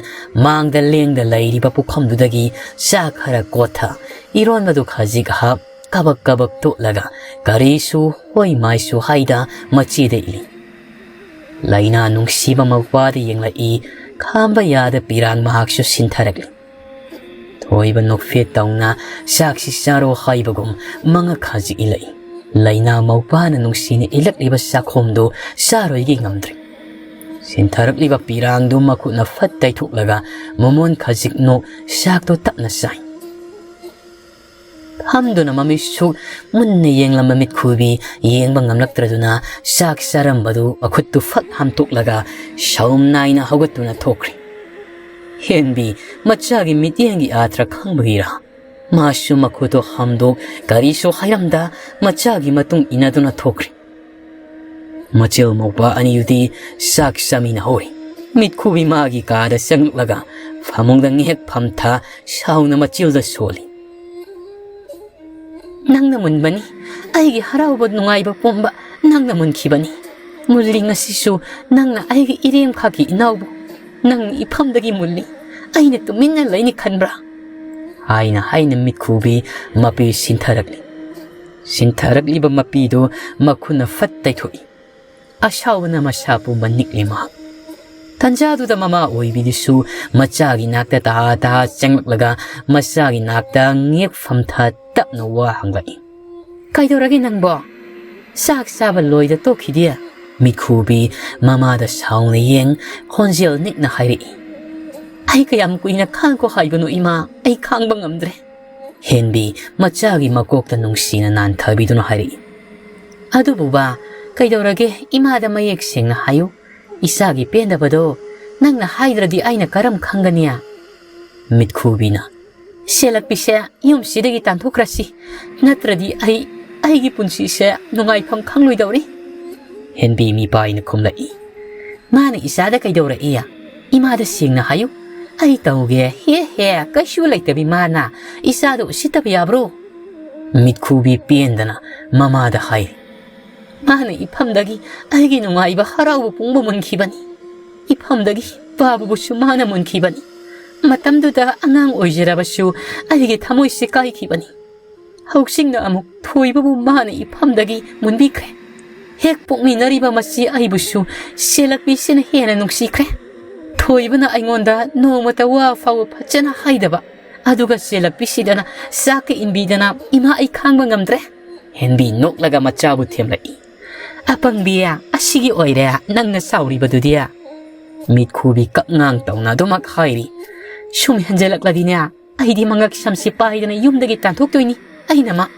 ꯃꯥꯡꯗ ꯂꯦꯡꯗ ꯂꯩꯔꯤꯕ ꯄꯨꯈꯝꯗꯨꯗꯒꯤ ꯆꯥ ꯈꯔ ꯀꯣꯠꯊ ꯏꯔꯣꯟꯕꯗꯨ ꯈꯖꯤꯛ ꯍꯥꯞ ꯀꯕꯛ ꯀꯕꯛ ꯇꯣꯠꯂꯒ ꯀꯔꯤꯁꯨ ꯍꯣꯏ ꯃꯥꯏꯁꯨ ꯍꯥꯏꯗ ꯃꯆꯦꯗ ꯏꯜꯂꯤ꯫ ꯂꯩꯅꯥ ꯅꯨꯡꯁꯤꯕ ꯃꯧꯄꯥꯗ ꯌꯦꯡꯂꯛꯏ꯫ ꯈꯥꯝꯕ ꯌꯥꯗ ꯄꯤꯔꯥꯡ ꯃꯍꯥꯛꯁꯨ ꯁꯤꯟꯊꯔꯛꯂꯤ꯫ ꯊꯣꯏꯕ ꯅꯣꯛꯐꯦꯠ ꯇꯧꯅ ꯆꯥꯛꯁꯤ ꯆꯥꯔꯣ ꯍꯥꯏꯕꯒꯨꯝ ꯃꯉꯛ ꯈꯖꯤꯛ ꯏꯜꯂꯛꯏ꯫ ꯂꯩꯅꯥ ꯃꯧꯄꯥꯅ ꯅꯨꯡꯁꯤꯅ ꯏꯜꯂꯛꯂꯤꯕ ꯆꯥꯛꯈꯣꯝꯗꯨ ꯆꯥꯔꯣꯏꯒꯦ ꯉꯝꯗ꯭ꯔꯦ꯫ ꯁꯤꯟꯊꯔꯛꯂꯤꯕ ꯄꯤꯔꯥꯡꯗꯨ ꯃꯈꯨꯠꯅ ꯐꯠ ꯇꯩꯊꯣꯛꯂꯒ ꯃꯃꯣꯟ ꯈꯖꯤꯛ ꯅꯣꯛ ꯆꯥꯛꯇꯨ ꯇꯞꯅ ꯆꯥꯏ꯫ ꯐꯝꯗꯨꯅ ꯃꯃꯤꯠꯁꯨ ꯃꯨꯟꯅ ꯌꯦꯡꯂꯝꯕ ꯃꯤꯠꯈꯨꯕꯤ ꯌꯦꯡꯕ ꯉꯝꯂꯛꯇ꯭ꯔꯗꯨꯅ ꯆꯥꯛ ꯆꯥꯔꯝꯕꯗꯨ ꯃꯈꯨꯠꯇꯨ ꯐꯠ ꯍꯥꯝꯇꯣꯛꯂꯒ ꯁꯥꯎꯝ ꯅꯥꯏꯅ ꯍꯧꯒꯠꯇꯨꯅ ꯊꯣꯛꯈ꯭ꯔꯦ꯫ ꯍꯦꯟꯕꯤ ꯃꯆꯥꯒꯤ ꯃꯤꯠꯌꯦꯡꯒꯤ ꯑꯥꯊ꯭ꯔ ꯈꯪꯕꯒꯤꯔꯥ ꯃꯥꯁꯨ ꯃꯈꯨꯠꯇꯨ ꯍꯥꯝꯗꯣꯛ ꯀꯔꯤꯁꯨ ꯍꯥꯏꯔꯝꯗ ꯃꯆꯥꯒꯤ ꯃꯇꯨꯡ ꯏꯟꯅꯗꯨꯅ ꯊꯣꯛꯈ꯭ꯔꯦ꯫ ꯃꯆꯤꯜ ꯃꯧꯄꯥ ꯑꯅꯤꯗꯨꯗꯤ ꯆꯥꯛ ꯆꯥꯃꯤꯟꯅꯍꯧꯔꯦ꯫ ꯃꯤꯠꯈꯨꯕꯤ ꯃꯥꯒꯤ ꯀꯥꯗ ꯆꯪꯂꯛꯂꯒ ꯐꯃꯨꯡꯗ ꯉꯦꯍꯦꯛ ꯐꯝꯊ ꯁꯥꯎꯅ ꯃꯆꯤꯜꯗ ꯁꯣꯜꯂꯤ꯫ "ꯅꯪꯅ ꯃꯨꯟꯕꯅꯤ, ꯑꯩꯒꯤ ꯍꯔꯥꯎꯕ ꯅꯨꯡꯉꯥꯏꯕ ꯄꯨꯝꯕ ꯅꯪꯅ ꯃꯨꯟꯈꯤꯕꯅꯤ꯫ ꯃꯨꯜꯂꯤ ꯉꯁꯤꯁꯨ ꯅꯪꯅ ꯑꯩꯒꯤ ꯏꯔꯦꯝꯈꯥꯛꯀꯤ ꯏꯅꯥꯎꯕꯨ꯫ ꯅꯪ ꯏꯐꯝꯗꯒꯤ ꯃꯨꯜꯂꯤ, ꯑꯩꯅ ꯇꯨꯃꯤꯟꯅ ꯂꯩꯅꯤ ꯈꯟꯕ꯭ꯔꯥ?" ꯍꯥꯏꯅ ꯍꯥꯏꯅ ꯃꯤꯠꯈꯨꯕꯤ ꯃꯄꯤ ꯁꯤꯟꯊꯔꯛꯂꯤ꯫ ꯁꯤꯟꯊꯔꯛꯂꯤꯕ ꯃꯄꯤꯗꯨ ꯃꯈꯨꯠꯅ ꯐꯠ ꯇꯩꯊꯣꯛꯏ꯫ ꯑꯁꯥꯎꯕꯅ ꯃꯁꯥ ꯄꯨꯝꯕ ꯅꯤꯛꯂꯤ ꯃꯍꯥꯛ꯫ ꯇꯟꯖꯥꯗꯨꯗ ꯃꯃꯥ ꯑꯣꯏꯕꯤꯗꯨꯁꯨ ꯃꯆꯥꯒꯤ ꯅꯥꯛꯇ ꯇꯍꯥ ꯇꯍꯥ ꯆꯪꯂꯛꯂꯒ ꯃꯆꯥꯒꯤ ꯅꯥꯛꯇ ꯉꯦꯛ ꯐꯝꯊ ꯇꯞꯅ ꯋꯥ ꯍꯪꯂꯛꯏ꯫ "ꯀꯩꯗꯧꯔꯒꯦ ꯅꯪꯕꯣ? ꯆꯥꯛ ꯆꯥꯕ ꯂꯣꯏꯗ ꯇꯣꯛꯈꯤꯗꯦ?" ꯃꯤꯠꯈꯨꯕꯤ ꯃꯃꯥꯗ ꯁꯥꯎꯅ ꯌꯦꯡ ꯈꯣꯟꯖꯦꯜ ꯅꯤꯛꯅ ꯍꯥꯏꯔꯛꯏ꯫ "ꯑꯩ ꯀꯌꯥꯝ ꯀꯨꯏꯅ ꯈꯥꯡꯈꯣ ꯍꯥꯏꯕꯅꯣ ꯏꯃꯥ? ꯑꯩ ꯈꯥꯡꯕ ꯉꯝꯗ꯭ꯔꯦ"꯫ ꯍꯦꯟꯕꯤ ꯃꯆꯥꯒꯤ ꯃꯀꯣꯛꯇ ꯅꯨꯡꯁꯤꯅ ꯅꯥꯟꯊꯕꯤꯗꯨꯅ ꯍꯥꯏꯔꯛꯏ꯫ "ꯑꯗꯨꯕꯨ ꯕꯥ, ꯀꯩꯗꯧꯔꯒꯦ? ꯏꯃꯥꯗ ꯃꯌꯦꯛ ꯁꯦꯡꯅ ꯍꯥꯏꯌꯨ꯫ ꯏꯆꯥꯒꯤ ꯄꯦꯟꯗꯕꯗꯣ ꯅꯪꯅ ꯍꯥꯏꯗ꯭ꯔꯗꯤ ꯑꯩꯅ ꯀꯔꯝ ꯈꯪꯒꯅꯤ?" ꯃꯤꯠꯈꯨꯕꯤꯅ, "ꯁꯦꯜꯂꯛꯄꯤꯁꯦ ꯌꯨꯝꯁꯤꯗꯒꯤ ꯇꯥꯟꯊꯣꯛꯈ꯭ꯔꯁꯤ, ꯅꯠꯇ꯭ꯔꯗꯤ ꯑꯩ, ꯑꯩꯒꯤ ꯄꯨꯟꯁꯤꯁꯦ ꯅꯨꯡꯉꯥꯏꯐꯝ ꯈꯪꯂꯣꯏꯗꯧꯔꯤ꯫" ꯍꯦꯟꯕꯤ ꯃꯤꯄꯥꯏꯅ ꯈꯨꯝꯂꯛꯏ꯫ "ꯃꯥꯅ ꯏꯆꯥꯗ ꯀꯩꯗꯧꯔꯛꯏ? ꯏꯃꯥꯗ ꯁꯦꯡꯅ ꯍꯥꯏꯌꯨ꯫ ꯑꯩ ꯇꯧꯒꯦ, ꯍꯦ ꯍꯦ, ꯀꯩꯁꯨ ꯂꯩꯇꯕꯤ ꯃꯥꯅ ꯏꯆꯥꯗ ꯎꯁꯤꯠꯇꯕ ꯌꯥꯕ꯭ꯔꯣ?" ꯃꯤꯠꯈꯨꯕꯤ ꯄꯦꯟꯗꯅ ꯃꯃꯥꯗ ꯍꯥꯏꯔꯤ꯫ "ꯃꯥꯅ ꯏꯐꯝꯗꯒꯤ ꯑꯩꯒꯤ ꯅꯨꯡꯉꯥꯏꯕ ꯍꯔꯥꯎꯕ ꯄꯨꯝꯕ ꯃꯨꯟꯈꯤꯕꯅꯤ꯫ ꯏꯐꯝꯗꯒꯤ ꯄꯥꯕꯕꯨꯁꯨ ꯃꯥꯅ ꯃꯨꯟꯈꯤꯕꯅꯤ꯫ ꯃꯇꯝꯗꯨꯗ ꯑꯉꯥꯡ ꯑꯣꯏꯖꯔꯕꯁꯨ ꯑꯩꯒꯤ ꯊꯃꯣꯏꯁꯦ ꯀꯥꯏꯈꯤꯕꯅꯤ꯫ ꯍꯧꯖꯤꯛꯅ ꯑꯃꯨꯛ ꯊꯣꯏꯕꯕꯨ ꯃꯥꯅ ꯏꯐꯝꯗꯒꯤ ꯃꯨꯟꯕꯤꯈ꯭ꯔꯦ꯫ ꯍꯦꯛ ꯄꯣꯛꯃꯤꯟꯅꯔꯤꯕ ꯃꯆꯦ ꯑꯩꯕꯨꯁꯨ ꯁꯦꯜꯂꯛꯄꯤꯁꯤꯅ ꯍꯦꯟꯅ ꯅꯨꯡꯁꯤꯈ꯭ꯔꯦ꯫ ꯊꯣꯏꯕꯅ ꯑꯩꯉꯣꯟꯗ ꯅꯣꯡꯃꯇ ꯋꯥ ꯐꯥꯎꯕ ꯐꯖꯅ ꯍꯥꯏꯗꯕ, ꯑꯗꯨꯒ ꯁꯦꯜꯂꯛꯄꯤꯁꯤꯗꯅ ꯆꯥꯛꯀ ꯏꯟꯕꯤꯗꯅ ꯏꯃꯥ ꯑꯩ ꯈꯥꯡꯕ ꯉꯝꯗ꯭ꯔꯦ꯫" ꯍꯦꯟꯕꯤ ꯅꯣꯛꯂꯒ ꯃꯆꯥꯕꯨ ꯊꯦꯝꯂꯛꯏ꯫ "ꯑꯄꯪꯕꯤ, ꯑꯁꯤꯒꯤ ꯑꯣꯏꯔꯦ ꯅꯪꯅ ꯁꯥꯎꯔꯤꯕꯗꯨꯗꯤ?" ꯃꯤꯠꯈꯨꯕꯤ ꯀꯞꯉꯥꯡ ꯇꯧꯅ ꯑꯗꯨꯃꯛ ꯍꯥꯏꯔꯤ꯫ "ꯁꯨꯝ ꯍꯦꯟꯖꯜꯂꯛꯂꯗꯤꯅꯦ, ꯑꯩꯗꯤ ꯃꯉꯛ ꯁꯝꯁꯤ ꯄꯥꯏꯗꯅ ꯌꯨꯝꯗꯒꯤ ꯇꯥꯟꯊꯣꯛꯇꯣꯏꯅꯤ, ꯑꯩꯅꯃꯛ꯫"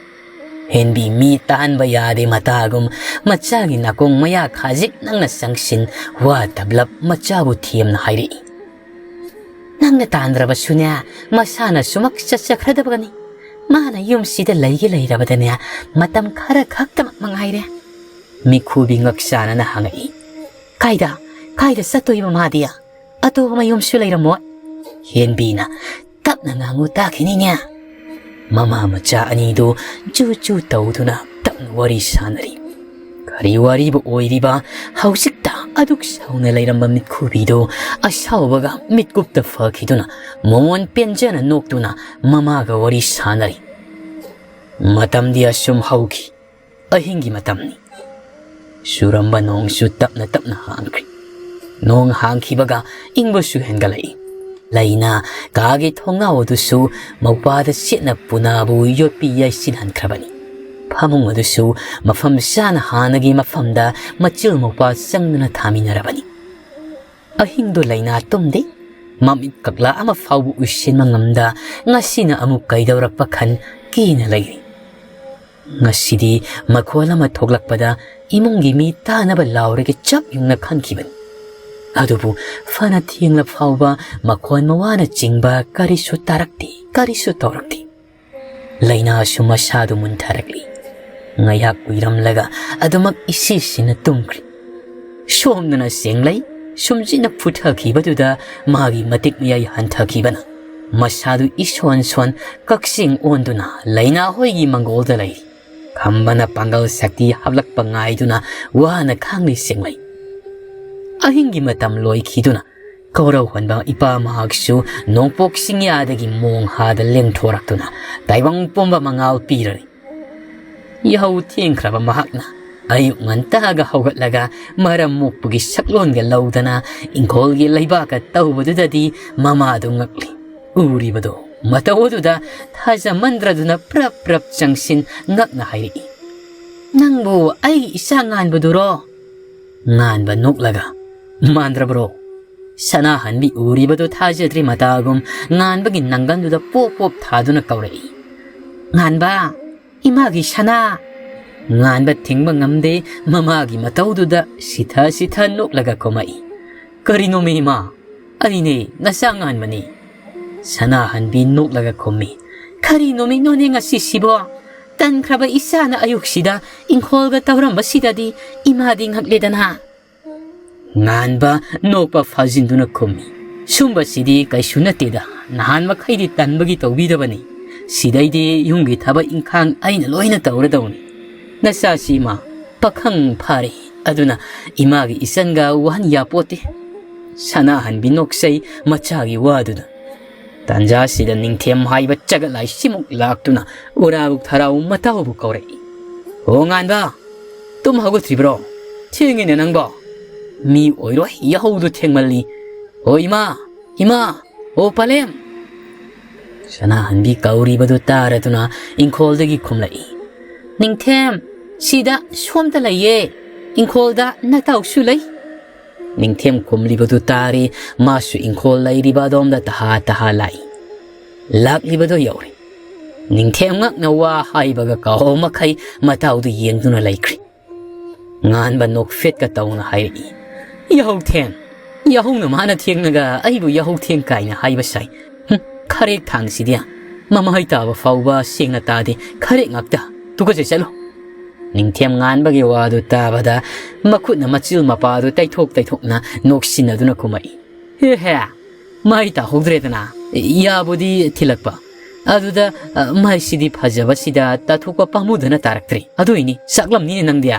ꯍꯦꯟꯕꯤ ꯃꯤ ꯇꯥꯍꯟꯕ ꯌꯥꯗꯦ ꯃꯇꯥꯒꯨꯝ ꯃꯆꯥꯒꯤ ꯅꯥꯀꯣꯡ ꯃꯌꯥ ꯈꯥꯖꯤꯛ ꯅꯪꯅ ꯆꯪꯁꯤꯟ ꯋꯥ ꯇꯞꯂꯞ ꯃꯆꯥꯕꯨ ꯊꯦꯝꯅ ꯍꯥꯏꯔꯛꯏ꯫ "ꯅꯪꯅ ꯇꯥꯟꯗ꯭ꯔꯕꯁꯨꯅꯦ, ꯃꯁꯥꯅ ꯁꯨꯃꯛ ꯆꯠꯆꯈ꯭ꯔꯗꯕꯅꯤ꯫ ꯃꯥꯅ ꯌꯨꯝꯁꯤꯗ ꯂꯩꯒꯦ ꯂꯩꯔꯕꯗꯅꯦ, ꯃꯇꯝ ꯈꯔ ꯈꯛꯇꯃꯛ ꯃꯉꯥꯏꯔꯦ꯫" ꯃꯤꯈꯨꯕꯤ ꯉꯛꯁꯥꯅꯅ ꯍꯪꯉꯛꯏ꯫ "ꯀꯥꯏꯗ, ꯀꯥꯏꯗ ꯆꯠꯇꯣꯏꯕ ꯃꯥꯗꯤ? ꯑꯇꯣꯞꯄ ꯃꯌꯨꯝꯁꯨ ꯂꯩꯔꯝꯃꯣꯏ꯫" ꯍꯦꯟꯕꯤꯅ ꯇꯞꯅ ꯉꯥꯡꯉꯨ ꯇꯥꯈꯤꯅꯤꯅꯦ꯫ ꯃꯃꯥ ꯃꯆꯥ ꯑꯅꯤꯗꯨ ꯆꯨ ꯆꯨ ꯇꯧꯗꯨꯅ ꯇꯞꯅ ꯋꯥꯔꯤ ꯁꯥꯟꯅꯔꯤ꯫ ꯀꯔꯤ ꯋꯥꯔꯤꯕꯨ ꯑꯣꯏꯔꯤꯕ? ꯍꯧꯖꯤꯛꯇ ꯑꯗꯨꯛ ꯁꯥꯎꯅ ꯂꯩꯔꯝꯕ ꯃꯤꯠꯈꯨꯕꯤꯗꯨ ꯑꯁꯥꯎꯕꯒ ꯃꯤꯠꯀꯨꯞꯇ ꯐꯈꯤꯗꯨꯅ ꯃꯉꯣꯟ ꯄꯦꯟꯖꯅ ꯅꯣꯛꯇꯨꯅ ꯃꯃꯥꯒ ꯋꯥꯔꯤ ꯁꯥꯟꯅꯔꯤ꯫ ꯃꯇꯝꯗꯤ ꯑꯁꯨꯝ ꯍꯧꯈꯤ꯫ ꯑꯍꯤꯡꯒꯤ ꯃꯇꯝꯅꯤ꯫ ꯆꯨꯔꯝꯕ ꯅꯣꯡꯁꯨ ꯇꯞꯅ ꯇꯞꯅ ꯍꯥꯡꯈ꯭ꯔꯦ꯫ ꯅꯣꯡ ꯍꯥꯡꯈꯤꯕꯒ ꯏꯪꯕꯁꯨ ꯍꯦꯟꯒꯠꯂꯛꯏ꯫ ꯂꯩꯅ ꯀꯥꯒꯤ ꯊꯣꯡꯅꯥꯎ ꯑꯗꯨꯁꯨ ꯃꯧꯄꯥꯗ ꯁꯦꯠꯅ ꯄꯨꯅꯥꯕꯨ ꯌꯣꯠꯄꯤ ꯌꯩꯁꯤꯟꯍꯟꯈ꯭ꯔꯕꯅꯤ꯫ ꯐꯃꯨꯡ ꯑꯗꯨꯁꯨ ꯃꯐꯝ ꯆꯥꯅ ꯍꯥꯟꯅꯒꯤ ꯃꯐꯝꯗ ꯃꯆꯤꯜ ꯃꯧꯄꯥ ꯆꯪꯗꯨꯅ ꯊꯥꯃꯤꯟꯅꯔꯕꯅꯤ꯫ ꯑꯍꯤꯡꯗꯨ ꯂꯩꯅꯥ ꯇꯨꯝꯗꯦ꯫ ꯃꯃꯤꯠ ꯀꯛꯂꯥ ꯑꯃ ꯐꯥꯎꯕ ꯎꯏꯁꯤꯟꯕ ꯉꯝꯗ ꯉꯁꯤꯅ ꯑꯃꯨꯛ ꯀꯩꯗꯧꯔꯛꯄ ꯈꯟ ꯀꯤꯅ ꯂꯩꯔꯤ꯫ ꯉꯁꯤꯗꯤ ꯃꯈꯣꯜ ꯑꯃ ꯊꯣꯛꯂꯛꯄꯗ ꯏꯃꯨꯡꯒꯤ ꯃꯤ ꯇꯥꯅꯕ ꯂꯥꯎꯔꯒ ꯆꯞ ꯌꯨꯡꯅ ꯈꯟꯈꯤꯕꯅꯤ꯫ ꯑꯗꯨꯕꯨ ꯐꯅ ꯊꯦꯡꯂ ꯐꯥꯎꯕ ꯃꯈꯣꯟ ꯃꯋꯥꯅꯆꯤꯡꯕ ꯀꯔꯤꯁꯨ ꯇꯥꯔꯛꯇꯦ꯫ ꯀꯔꯤꯁꯨ ꯇꯧꯔꯛꯇꯦ꯫ ꯂꯥꯏꯅꯥꯁꯨ ꯃꯁꯥꯗꯨ ꯃꯨꯟꯊꯔꯛꯂꯤ꯫ ꯉꯥꯏꯍꯥꯛ ꯎꯏꯔꯝꯂꯒ ꯑꯗꯨꯃꯛ ꯏꯁꯤꯁꯤꯅ ꯇꯨꯝꯈ꯭ꯔꯤ꯫ ꯁꯣꯝꯗꯅ ꯆꯦꯡꯂꯩ, ꯁꯨꯝꯖꯤꯅ ꯐꯨꯊꯈꯤꯕꯗꯨꯗ ꯃꯥꯒꯤ ꯃꯇꯤꯛ ꯃꯌꯥꯏ ꯍꯟꯊꯈꯤꯕꯅ ꯃꯁꯥꯗꯨ ꯏꯁꯣꯟ ꯁꯣꯟ ꯀꯛꯆꯦꯡ ꯑꯣꯟꯗꯨꯅ ꯂꯥꯏꯅꯥ ꯍꯣꯏꯒꯤ ꯃꯪꯒꯣꯜꯗ ꯂꯩꯔꯤ꯫ ꯈꯝꯕꯅ ꯄꯥꯡꯒꯜ ꯁꯛꯇꯤ ꯍꯥꯞꯂꯛꯄ ꯉꯥꯏꯗꯨꯅ ꯋꯥꯅ ꯈꯥꯡꯂꯤ ꯆꯦꯡꯂꯩ꯫ ꯑꯍꯤꯡꯒꯤ ꯃꯇꯝ ꯂꯣꯏꯈꯤꯗꯨꯅ ꯀꯧꯔꯧ ꯍꯣꯟꯕ ꯏꯄꯥ ꯃꯍꯥꯛꯁꯨ ꯅꯣꯡꯄꯣꯛ ꯆꯤꯡꯌꯥꯗꯒꯤ ꯃꯣꯡ ꯍꯥꯗ ꯂꯦꯡꯊꯣꯔꯛꯇꯨꯅ ꯇꯥꯏꯕꯪ ꯄꯨꯝꯕ ꯃꯉꯥꯜ ꯄꯤꯔꯔꯤ꯫ ꯌꯥꯍꯧ ꯊꯦꯡꯈ꯭ꯔꯕ ꯃꯍꯥꯛꯅ ꯑꯌꯨꯛ ꯉꯟꯇꯥꯒ ꯍꯧꯒꯠꯂꯒ ꯃꯔꯝ ꯃꯣꯛꯄꯒꯤ ꯁꯛꯂꯣꯟꯒ ꯂꯧꯗꯅ ꯏꯪꯈꯣꯜꯒꯤ ꯂꯩꯕꯥꯛꯀ ꯇꯧꯕꯗꯨꯗꯗꯤ ꯃꯃꯥꯗꯨ ꯉꯛꯂꯤ꯫ ꯎꯔꯤꯕꯗꯣ ꯃꯇꯧ ꯑꯗꯨꯗ ꯊꯥꯖꯃꯟꯗ꯭ꯔꯗꯨꯅ ꯄ꯭ꯔꯞ ꯄ꯭ꯔꯞ ꯆꯪꯁꯤꯟ ꯉꯛꯅ ꯍꯥꯏꯔꯛꯏ, "ꯅꯪꯕꯨ ꯑꯩꯒꯤ ꯏꯆꯥ ꯉꯥꯟꯕꯗꯨꯔꯣ?" ꯉꯥꯟꯕ ꯅꯣꯛꯂꯒ, "ꯃꯥꯟꯗ꯭ꯔꯕ꯭ꯔꯣ?" ꯁꯅꯥꯍꯟꯕꯤ ꯎꯔꯤꯕꯗꯨ ꯊꯥꯖꯗ꯭ꯔꯤ ꯃꯇꯥꯒꯨꯝ ꯉꯥꯟꯕꯒꯤ ꯅꯪꯒꯟꯗꯨꯗ ꯄꯣꯞ ꯄꯣꯞ ꯊꯥꯗꯨꯅ ꯀꯧꯔꯛꯏ, "ꯉꯥꯟꯕ, ꯏꯃꯥꯒꯤ ꯁꯅꯥ!" ꯉꯥꯟꯕ ꯊꯤꯡꯕ ꯉꯝꯗꯦ, ꯃꯃꯥꯒꯤ ꯃꯇꯧꯗꯨꯗ ꯁꯤꯊ ꯁꯤꯊ ꯅꯣꯛꯂꯒ ꯈꯨꯝꯃꯛꯏ, "ꯀꯔꯤꯅꯣꯃꯤ ꯏꯃꯥ? ꯑꯩꯅꯦ, ꯅꯆꯥ ꯉꯥꯟꯕꯅꯤ꯫" ꯁꯅꯥꯍꯟꯕꯤ ꯅꯣꯛꯂꯒ ꯈꯨꯝꯃꯤ, "ꯀꯔꯤ ꯅꯨꯃꯤꯠꯅꯣꯅꯦ ꯉꯁꯤꯁꯤꯕꯣ? ꯇꯟꯈ꯭ꯔꯕ ꯏꯆꯥꯅ ꯑꯌꯨꯛꯁꯤꯗ ꯏꯪꯈꯣꯜꯒ ꯇꯧꯔꯝꯕꯁꯤꯗꯗꯤ ꯏꯃꯥꯗꯤ ꯉꯛꯂꯦꯗꯅ꯫" ꯉꯥꯟꯕ ꯅꯣꯛꯄ ꯐꯥꯖꯤꯟꯗꯨꯅ ꯈꯨꯝꯃꯤ, "ꯁꯨꯝꯕꯁꯤꯗꯤ ꯀꯩꯁꯨ ꯅꯠꯇꯦꯗ, ꯅꯍꯥꯟ ꯃꯈꯩꯗꯤ ꯇꯟꯕꯒꯤ ꯇꯧꯕꯤꯗꯕꯅꯤ꯫ ꯁꯤꯗꯩꯗꯤ ꯌꯨꯝꯒꯤ ꯊꯕꯛ ꯏꯪꯈꯥꯡ ꯑꯩꯅ ꯂꯣꯏꯅ ꯇꯧꯔꯗꯧꯅꯤ꯫ ꯅꯆꯥꯁꯤ ꯏꯃꯥ ꯄꯥꯈꯪ ꯐꯥꯔꯦ, ꯑꯗꯨꯅ ꯏꯃꯥꯒꯤ ꯏꯆꯟꯒ ꯋꯥꯍꯟ ꯌꯥꯄꯣꯠꯇꯦ꯫" ꯁꯅꯥꯍꯟꯕꯤ ꯅꯣꯛꯆꯩ ꯃꯆꯥꯒꯤ ꯋꯥꯗꯨꯗ꯫ ꯇꯥꯟꯖꯥꯁꯤꯗ ꯅꯤꯡꯊꯦꯝ ꯍꯥꯏꯕ ꯆꯒꯠ ꯂꯥꯏꯁꯤꯃꯨꯛ ꯂꯥꯛꯇꯨꯅ ꯎꯔꯥꯎ ꯊꯔꯥꯎ ꯃꯇꯥꯎꯕꯨ ꯀꯧꯔꯛꯏ, "ꯑꯣ ꯉꯥꯟꯕ, ꯇꯨꯝ ꯍꯧꯒꯠꯇ꯭ꯔꯤꯕ꯭ꯔꯣ? ꯊꯦꯡꯉꯤꯅꯦ ꯅꯪꯕꯣ꯫ ꯃꯤ ꯑꯣꯏꯔꯣꯏ, ꯌꯥꯍꯧꯗꯨ ꯊꯦꯡꯃꯜꯂꯤ꯫ ꯑꯣ ꯏꯃꯥ, ꯏꯃꯥ, ꯑꯣ ꯄꯂꯦꯝ!" ꯁꯅꯥꯍꯟꯕꯤ ꯀꯧꯔꯤꯕꯗꯨ ꯇꯥꯔꯗꯨꯅ ꯏꯪꯈꯣꯜꯗꯒꯤ ꯈꯨꯝꯂꯛꯏ, "ꯅꯤꯡꯊꯦꯝ, ꯁꯤꯗ ꯁꯣꯝꯗ ꯂꯩꯌꯦ, ꯏꯪꯈꯣꯜꯗ ꯅꯇꯥꯎꯁꯨ ꯂꯩ꯫" ꯅꯤꯡꯊꯦꯝ ꯈꯨꯝꯂꯤꯕꯗꯨ ꯇꯥꯔꯦ, ꯃꯥꯁꯨ ꯏꯪꯈꯣꯜ ꯂꯩꯔꯤꯕ ꯑꯗꯣꯝꯗ ꯇꯍꯥ ꯇꯍꯥ ꯂꯥꯛꯏ꯫ ꯂꯥꯛꯂꯤꯕꯗꯨ ꯌꯧꯔꯦ꯫ ꯅꯤꯡꯊꯦꯝ ꯉꯛꯅ ꯋꯥ ꯍꯥꯏꯕꯒ ꯀꯥꯎ ꯃꯈꯩ ꯃꯇꯥꯎꯗꯨ ꯌꯦꯡꯗꯨꯅ ꯂꯩꯈ꯭ꯔꯦ꯫ ꯉꯥꯟꯕ ꯅꯣꯛꯐꯦꯠꯀ ꯇꯧꯅ ꯍꯥꯏꯔꯛꯏ, "ꯌꯥꯍꯧ ꯊꯦꯡ, ꯌꯥꯍꯧꯅ ꯃꯥꯅ ꯊꯦꯡꯅꯒ ꯑꯩꯕꯨ ꯌꯥꯍꯧ ꯊꯦꯡ ꯀꯥꯏꯅ ꯍꯥꯏꯕ ꯁꯥꯏ꯫ ꯍꯨꯝ, ꯈꯔꯦꯛ ꯊꯥꯡꯁꯤꯗꯤ ꯃꯃꯥꯏ ꯇꯥꯕ ꯐꯥꯎꯕ ꯁꯦꯡꯅ ꯇꯥꯗꯦ, ꯈꯔꯦꯛ ꯉꯥꯛꯇ꯫ ꯇꯨꯀꯠꯆꯩ, ꯆꯠꯂꯣ꯫ ꯅꯤꯡꯊꯦꯝ ꯉꯥꯟꯕꯒꯤ ꯋꯥꯗꯨ ꯇꯥꯕꯗ ꯃꯈꯨꯠꯅ ꯃꯆꯤꯜ ꯃꯄꯥꯗꯨ ꯇꯩꯊꯣꯛ ꯇꯩꯊꯣꯛꯅ ꯅꯣꯛꯁꯤꯟꯅꯗꯨꯅ ꯈꯨꯝꯃꯛꯏ꯫ "ꯍꯦ ꯍꯦ, ꯃꯥꯏ ꯇꯥꯍꯧꯗ꯭ꯔꯦꯗꯅ, ꯌꯥꯕꯨꯗꯤ ꯊꯤꯜꯂꯛꯄ꯫ ꯑꯗꯨꯗ, ꯑ, ꯃꯥꯏꯁꯤꯗꯤ ꯐꯖꯕꯁꯤꯗ ꯇꯥꯊꯣꯛꯄ ꯄꯥꯝꯃꯨꯗꯅ ꯇꯥꯔꯛꯇ꯭ꯔꯦ꯫ ꯑꯗꯨꯏꯅꯤ, ꯆꯥꯛꯂꯝꯅꯤꯅꯦ ꯅꯪꯗꯤ,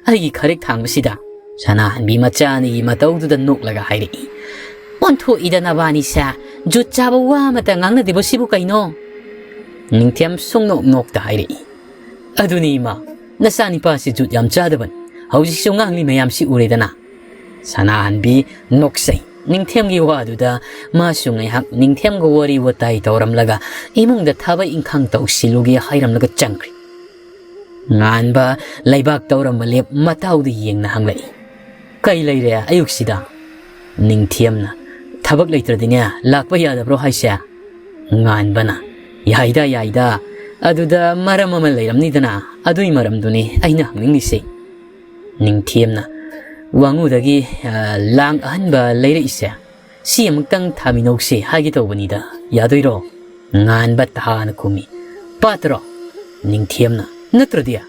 ꯑꯩꯒꯤ ꯈꯔꯦꯛ ꯊꯥꯡꯕꯁꯤꯗ", ꯁꯅꯥꯍꯟꯕꯤ ꯃꯆꯥ ꯑꯅꯤꯒꯤ ꯃꯇꯧꯗꯨꯗ ꯅꯣꯛꯂꯒ ꯍꯥꯏꯔꯛꯏ꯫ "ꯑꯣꯟꯊꯣꯛꯏꯗ ꯅꯕꯥꯅꯤꯁꯦ, ꯖꯨꯠ ꯆꯥꯕ ꯋꯥ ꯑꯃꯇ ꯉꯥꯡꯅꯗꯦꯕ ꯁꯤꯕꯨ ꯀꯩꯅꯣ?" ꯅꯤꯡꯊꯦꯝ ꯁꯨꯡꯅꯣꯛ ꯅꯣꯛꯇ ꯍꯥꯏꯔꯛꯏ꯫ "ꯑꯗꯨꯅꯤ ꯏꯃꯥ, ꯅꯆꯥꯅꯤꯄꯥꯁꯤ ꯖꯨꯠ ꯌꯥꯝ ꯆꯥꯗꯕꯅꯤ꯫ ꯍꯧꯖꯤꯛꯁꯨ ꯉꯥꯡꯂꯤ ꯃꯌꯥꯝꯁꯤ ꯎꯔꯦꯗꯅ?" ꯁꯅꯥꯍꯟꯕꯤ ꯅꯣꯛꯆꯩ꯫ ꯅꯤꯡꯊꯦꯝꯒꯤ ꯋꯥꯗꯨꯗ ꯃꯥꯁꯨ ꯉꯥꯏꯍꯥꯛ ꯅꯤꯡꯊꯦꯝꯒ ꯋꯥꯔꯤ ꯋꯥꯇꯥꯏ ꯇꯧꯔꯝꯂꯒ ꯏꯃꯨꯡꯗ ꯊꯕꯛ ꯏꯪꯈꯥꯡ ꯇꯧꯁꯤꯜꯂꯨꯒꯦ ꯍꯥꯏꯔꯝꯂꯒ ꯆꯪꯈ꯭ꯔꯦ꯫ ꯉꯥꯟꯕ ꯂꯩꯕꯥꯛ ꯇꯧꯔꯝꯕ ꯂꯦꯞ ꯃꯇꯥꯎꯗ ꯌꯦꯡꯅ ꯍꯪꯂꯛꯏ꯫ "ꯀꯩ ꯂꯩꯔꯦ ꯑꯌꯨꯛꯁꯤꯗ?" ꯅꯤꯡꯊꯦꯝꯅ, "ꯊꯕꯛ ꯂꯩꯇ꯭ꯔꯗꯤꯅꯦ ꯂꯥꯛꯄ ꯌꯥꯗꯕ꯭ꯔꯣ ꯍꯥꯏꯁꯦ?" ꯉꯥꯟꯕꯅ, "ꯌꯥꯏꯗ, ꯌꯥꯏꯗ꯫ ꯑꯗꯨꯗ ꯃꯔꯝ ꯑꯃ ꯂꯩꯔꯝꯅꯤꯗꯅ, ꯑꯗꯨꯏ ꯃꯔꯝꯗꯨꯅꯤ ꯑꯩꯅ ꯍꯪꯅꯤꯡꯂꯤꯁꯦ꯫" ꯅꯤꯡꯊꯦꯝꯅ, "ꯋꯥꯉꯨꯗꯒꯤ, ꯑ, ꯂꯥꯡ ꯑꯍꯟꯕ ꯂꯩꯔꯛꯏꯁꯦ, ꯁꯤ ꯑꯃꯨꯛꯇꯪ ꯊꯥꯃꯤꯟꯅꯧꯁꯦ ꯍꯥꯏꯒꯦ ꯇꯧꯕꯅꯤꯗ, ꯌꯥꯗꯣꯏꯔꯣ?" ꯉꯥꯟꯕ ꯇꯍꯥꯅ ꯈꯨꯝꯃꯤ꯫ "ꯄꯥꯠꯇꯔꯣ?" ꯅꯤꯡꯊꯦꯝꯅ, "ꯅꯠꯇ꯭ꯔꯗꯤ?"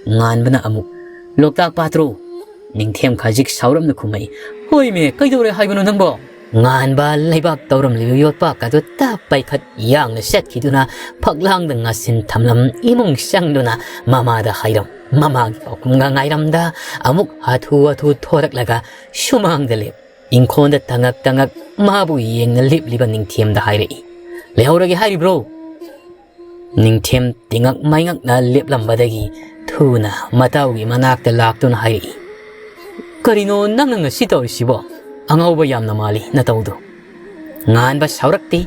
ꯉꯥꯟꯕꯅ ꯑꯃꯨꯛ, "ꯂꯣꯛꯇꯥꯛ ꯄꯥꯠꯇ꯭ꯔꯣ?" ꯅꯤꯡꯊꯦꯝ ꯈꯖꯤꯛ ꯁꯥꯎꯔꯞꯅ ꯈꯨꯝꯃꯛꯏ꯫ "ꯍꯣꯏꯃꯦ, ꯀꯩꯗꯧꯔꯦ ꯍꯥꯏꯕꯅꯣ ꯅꯪꯕꯣ?" ꯉꯥꯟꯕ ꯂꯩꯕꯥꯛ ꯇꯧꯔꯝꯂꯤꯕ ꯌꯣꯠꯄꯥꯛ ꯑꯗꯨ ꯇꯞ ꯄꯥꯏꯈꯠ ꯌꯥꯡꯅ ꯆꯠꯈꯤꯗꯨꯅ ꯐꯛꯂꯥꯡꯗ ꯉꯥꯁꯤꯟ ꯊꯝꯂꯝ ꯏꯃꯨꯡ ꯆꯪꯗꯨꯅ ꯃꯃꯥꯗ ꯍꯥꯏꯔꯝ꯫ ꯃꯃꯥꯒꯤ ꯄꯥꯎꯈꯨꯝꯒ ꯉꯥꯏꯔꯝꯗ ꯑꯃꯨꯛ ꯍꯥꯊꯨ ꯍꯥꯊꯨ ꯊꯣꯔꯛꯂꯒ ꯁꯨꯃꯥꯡꯗ ꯂꯦꯞ꯫ ꯏꯪꯈꯣꯜꯗ ꯇꯉꯛ ꯇꯉꯛ ꯃꯥꯕꯨ ꯌꯦꯡꯅ ꯂꯦꯞꯂꯤꯕ ꯅꯤꯡꯊꯦꯝꯗ ꯍꯥꯏꯔꯛꯏ, "ꯂꯩꯍꯧꯔꯒꯦ ꯍꯥꯏꯔꯤꯕ꯭ꯔꯣ?" ꯅꯤꯡꯊꯦꯝ ꯇꯤꯉꯛ ꯃꯩꯉꯛꯅ ꯂꯦꯞꯂꯝꯕꯗꯒꯤ ꯊꯨꯅ ꯃꯇꯥꯎꯒꯤ ꯃꯅꯥꯛꯇ ꯂꯥꯛꯇꯨꯅ ꯍꯥꯏꯔꯛꯏ, "ꯀꯔꯤꯅꯣ ꯅꯪꯅ ꯉꯁꯤ ꯇꯧꯔꯤꯁꯤꯕꯣ? ꯑꯉꯥꯎꯕ ꯌꯥꯝꯅ ꯃꯥꯜꯂꯤ ꯅꯇꯧꯗꯣ꯫" ꯉꯥꯟꯕ ꯁꯥꯎꯔꯛꯇꯦ,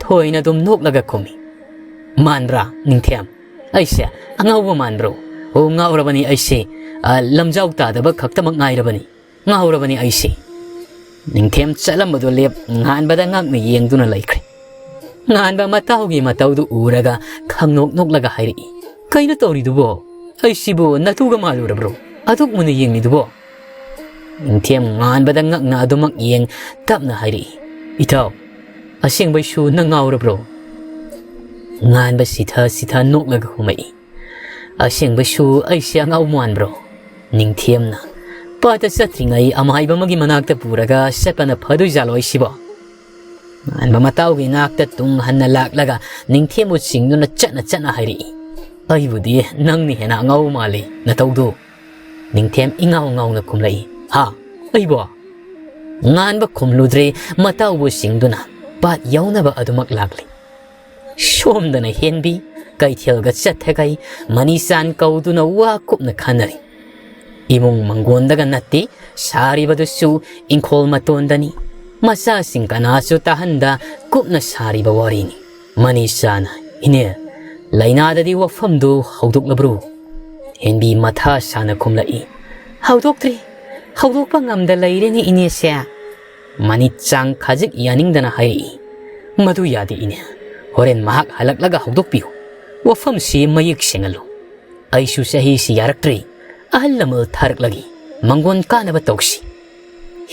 ꯊꯣꯏꯅ ꯑꯗꯨꯝ ꯅꯣꯛꯂꯒ ꯈꯨꯝꯃꯤ, "ꯃꯥꯟꯕ꯭ꯔꯥ ꯅꯤꯡꯊꯦꯝ? ꯑꯩꯁꯦ ꯑꯉꯥꯎꯕ ꯃꯥꯟꯕ꯭ꯔꯣ? ꯑꯣ, ꯉꯥꯎꯔꯕꯅꯤ ꯑꯩꯁꯦ꯫ ꯑ, ꯂꯝꯖꯥꯎ ꯇꯥꯗꯕ ꯈꯛꯇꯃꯛ ꯉꯥꯏꯔꯕꯅꯤ꯫ ꯉꯥꯎꯔꯕꯅꯤ ꯑꯩꯁꯦ꯫" ꯅꯤꯡꯊꯦꯝ ꯆꯠꯂꯝꯕꯗꯨ ꯂꯦꯞ ꯉꯥꯟꯕꯗ ꯉꯛꯅ ꯌꯦꯡꯗꯨꯅ ꯂꯩꯈ꯭ꯔꯦ꯫ ꯉꯥꯟꯕ ꯃꯇꯥꯎꯒꯤ ꯃꯇꯧꯗꯨ ꯎꯔꯒ ꯈꯪꯅꯣꯛ ꯅꯣꯛꯂꯒ ꯍꯥꯏꯔꯛꯏ, "ꯀꯩꯅꯣ ꯇꯧꯔꯤꯗꯨꯕꯣ? ꯑꯩꯁꯤꯕꯨ ꯅꯇꯨꯒ ꯃꯥꯜꯂꯨꯔꯕ꯭ꯔꯣ? ꯑꯗꯨꯛ ꯃꯨꯟꯅ ꯌꯦꯡꯂꯤꯗꯨꯕꯣ?" ꯅꯤꯡꯊꯦꯝ ꯉꯥꯟꯕꯗ ꯉꯛꯅ ꯑꯗꯨꯃꯛ ꯌꯦꯡ ꯇꯞꯅ ꯍꯥꯏꯔꯛꯏ, "ꯏꯇꯥꯎ, "ꯑꯁꯦꯡꯕꯩꯁꯨ ꯅꯪ ꯉꯥꯎꯔꯕ꯭ꯔꯣ?" ꯉꯥꯟꯕ ꯁꯤꯊ ꯁꯤꯊ ꯅꯣꯛꯂꯒ ꯈꯨꯝꯃꯛꯏ꯫ "ꯑꯁꯦꯡꯕꯩꯁꯨ ꯑꯩꯁꯦ ꯑꯉꯥꯎ ꯃꯥꯟꯕ꯭ꯔꯣ?" ꯅꯤꯡꯊꯦꯝꯅ ꯄꯥꯠꯇ ꯆꯠꯇ꯭ꯔꯤꯉꯩ ꯑꯃꯥꯏꯕ ꯑꯃꯒꯤ ꯃꯅꯥꯛꯇ ꯄꯨꯔꯒ ꯆꯠꯄꯅ ꯐꯗꯣꯏꯖꯥꯠꯂꯣ ꯑꯩꯁꯤꯕꯣ? ꯉꯥꯟꯕ ꯃꯇꯥꯎꯒꯤ ꯅꯥꯛꯇ ꯇꯨꯡ ꯍꯟꯅ ꯂꯥꯛꯂꯒ ꯅꯤꯡꯊꯦꯝꯕꯨ ꯆꯤꯡꯗꯨꯅ ꯆꯠꯅ ꯆꯠꯅ ꯍꯥꯏꯔꯛꯏ꯫ "ꯑꯩꯕꯨꯗꯤ ꯅꯪꯅ ꯍꯦꯟꯅ ꯑꯉꯥꯎ ꯃꯥꯜꯂꯤ ꯅꯇꯧꯗꯨ꯫" ꯅꯤꯡꯊꯦꯝ ꯏꯉꯥꯎ ꯉꯥꯎꯅ ꯈꯨꯝꯂꯛꯏ꯫ "ꯍꯥ? ꯑꯩꯕꯣ?" ꯉꯥꯟꯕ ꯈꯨꯝꯂꯨꯗ꯭ꯔꯦ, ꯃꯇꯥꯎꯕꯨ ꯆꯤꯡꯗꯨꯅ ꯄꯥꯠ ꯌꯧꯅꯕ ꯑꯗꯨꯃꯛ ꯂꯥꯛꯂꯤ꯫ ꯁꯣꯝꯗꯅ ꯍꯦꯟꯕꯤ ꯀꯩꯊꯦꯜꯒ ꯆꯠꯊꯈꯩ ꯃꯅꯤꯆꯥꯟ ꯀꯧꯗꯨꯅ ꯋꯥ ꯀꯨꯞꯅ ꯈꯟꯅꯔꯤ꯫ ꯏꯃꯨꯡ ꯃꯪꯒꯣꯟꯗꯒ ꯅꯠꯇꯦ, ꯁꯥꯔꯤꯕꯗꯨꯁꯨ ꯏꯪꯈꯣꯜ ꯃꯇꯣꯟꯗꯅꯤ꯫ ꯃꯆꯥꯁꯤꯡ ꯀꯅꯥꯁꯨ ꯇꯥꯍꯟꯗ ꯀꯨꯞꯅ ꯁꯥꯔꯤꯕ ꯋꯥꯔꯤꯅꯤ꯫ ꯃꯅꯤꯆꯥꯅ, "ꯏꯅꯦ, ꯂꯥꯏꯅꯥꯗꯗꯤ ꯋꯥꯐꯝꯗꯨ ꯍꯧꯗꯣꯛꯂꯕ꯭ꯔꯣ?" ꯍꯦꯟꯕꯤ ꯃꯊꯥ ꯁꯥꯅ ꯈꯨꯝꯂꯛꯏ꯫ "ꯍꯧꯗꯣꯛꯇ꯭ꯔꯤ꯫ ꯍꯧꯗꯣꯛꯄ ꯉꯝꯗ ꯂꯩꯔꯦꯅꯦ ꯏꯅꯦꯁꯦ꯫" ꯃꯅꯤꯆꯥꯡ ꯈꯖꯤꯛ ꯌꯥꯅꯤꯡꯗꯅ ꯍꯥꯏꯔꯛꯏ꯫ "ꯃꯗꯨ ꯌꯥꯗꯦ ꯏꯅꯦ꯫ ꯍꯣꯔꯦꯟ ꯃꯍꯥꯛ ꯍꯜꯂꯛꯂꯒ ꯍꯧꯗꯣꯛꯄꯤꯌꯨ꯫ ꯋꯥꯐꯝꯁꯤ ꯃꯌꯦꯛ ꯁꯦꯡꯍꯜꯂꯨ꯫ ꯑꯩꯁꯨ ꯆꯍꯤꯁꯤ ꯌꯥꯔꯛꯇ꯭ꯔꯦ꯫ ꯑꯍꯜ ꯂꯃꯟ ꯊꯥꯔꯛꯂꯒꯦ꯫ ꯃꯪꯒꯣꯟ ꯀꯥꯅꯕ ꯇꯧꯁꯤ꯫"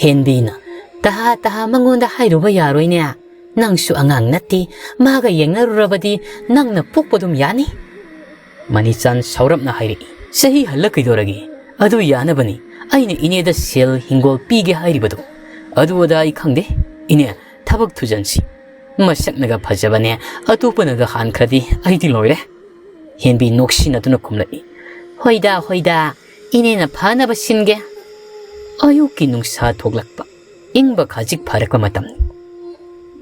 ꯍꯦꯟꯕꯤꯅ, "ꯇꯍꯥ ꯇꯍꯥ ꯃꯉꯣꯟꯗ ꯍꯥꯏꯔꯨꯕ ꯌꯥꯔꯣꯏꯅꯦ꯫ ꯅꯪꯁꯨ ꯑꯉꯥꯡ ꯅꯠꯇꯦ꯫ ꯃꯥꯒ ꯌꯦꯡꯅꯔꯨꯔꯕꯗꯤ ꯅꯪꯅ ꯄꯣꯛꯄꯗꯨꯝ ꯌꯥꯅꯤ꯫" ꯃꯅꯤꯆꯥꯟ ꯁꯥꯎꯔꯞꯅ ꯍꯥꯏꯔꯛꯏ꯫ "ꯆꯍꯤ ꯍꯜꯂꯛ ꯀꯩꯗꯧꯔꯒꯦ? ꯑꯗꯨ ꯌꯥꯅꯕꯅꯤ ꯑꯩꯅ ꯏꯅꯦꯗ ꯁꯦꯜ ꯍꯤꯡꯒꯣꯜ ꯄꯤꯒꯦ ꯍꯥꯏꯔꯤꯕꯗꯨ꯫ ꯑꯗꯨ ꯑꯗꯥ ꯑꯩ ꯈꯪꯗꯦ꯫ ꯏꯅꯦ, ꯊꯕꯛ ꯊꯨꯖꯟꯁꯤ꯫ ꯃꯁꯛꯅꯒ ꯐꯖꯕꯅꯦ, ꯑꯇꯣꯞꯄꯅꯒ ꯍꯥꯟꯈ꯭ꯔꯗꯤ ꯑꯩꯗꯤ ꯂꯣꯏꯔꯦ꯫" ꯍꯦꯟꯕꯤ ꯅꯣꯛꯁꯤꯟꯅꯗꯨꯅ ꯈꯨꯝꯂꯛꯏ꯫ "ꯍꯣꯏꯗ, ꯍꯣꯏꯗ, ꯏꯅꯦꯅ ꯐꯅꯕ ꯁꯤꯟꯒꯦ꯫" ꯑꯌꯨꯛꯀꯤ ꯅꯨꯡꯁꯥ ꯊꯣꯛꯂꯛꯄ, ꯏꯪꯕ ꯈꯖꯤꯛ ꯐꯔꯛꯄ ꯃꯇꯝꯅꯤ꯫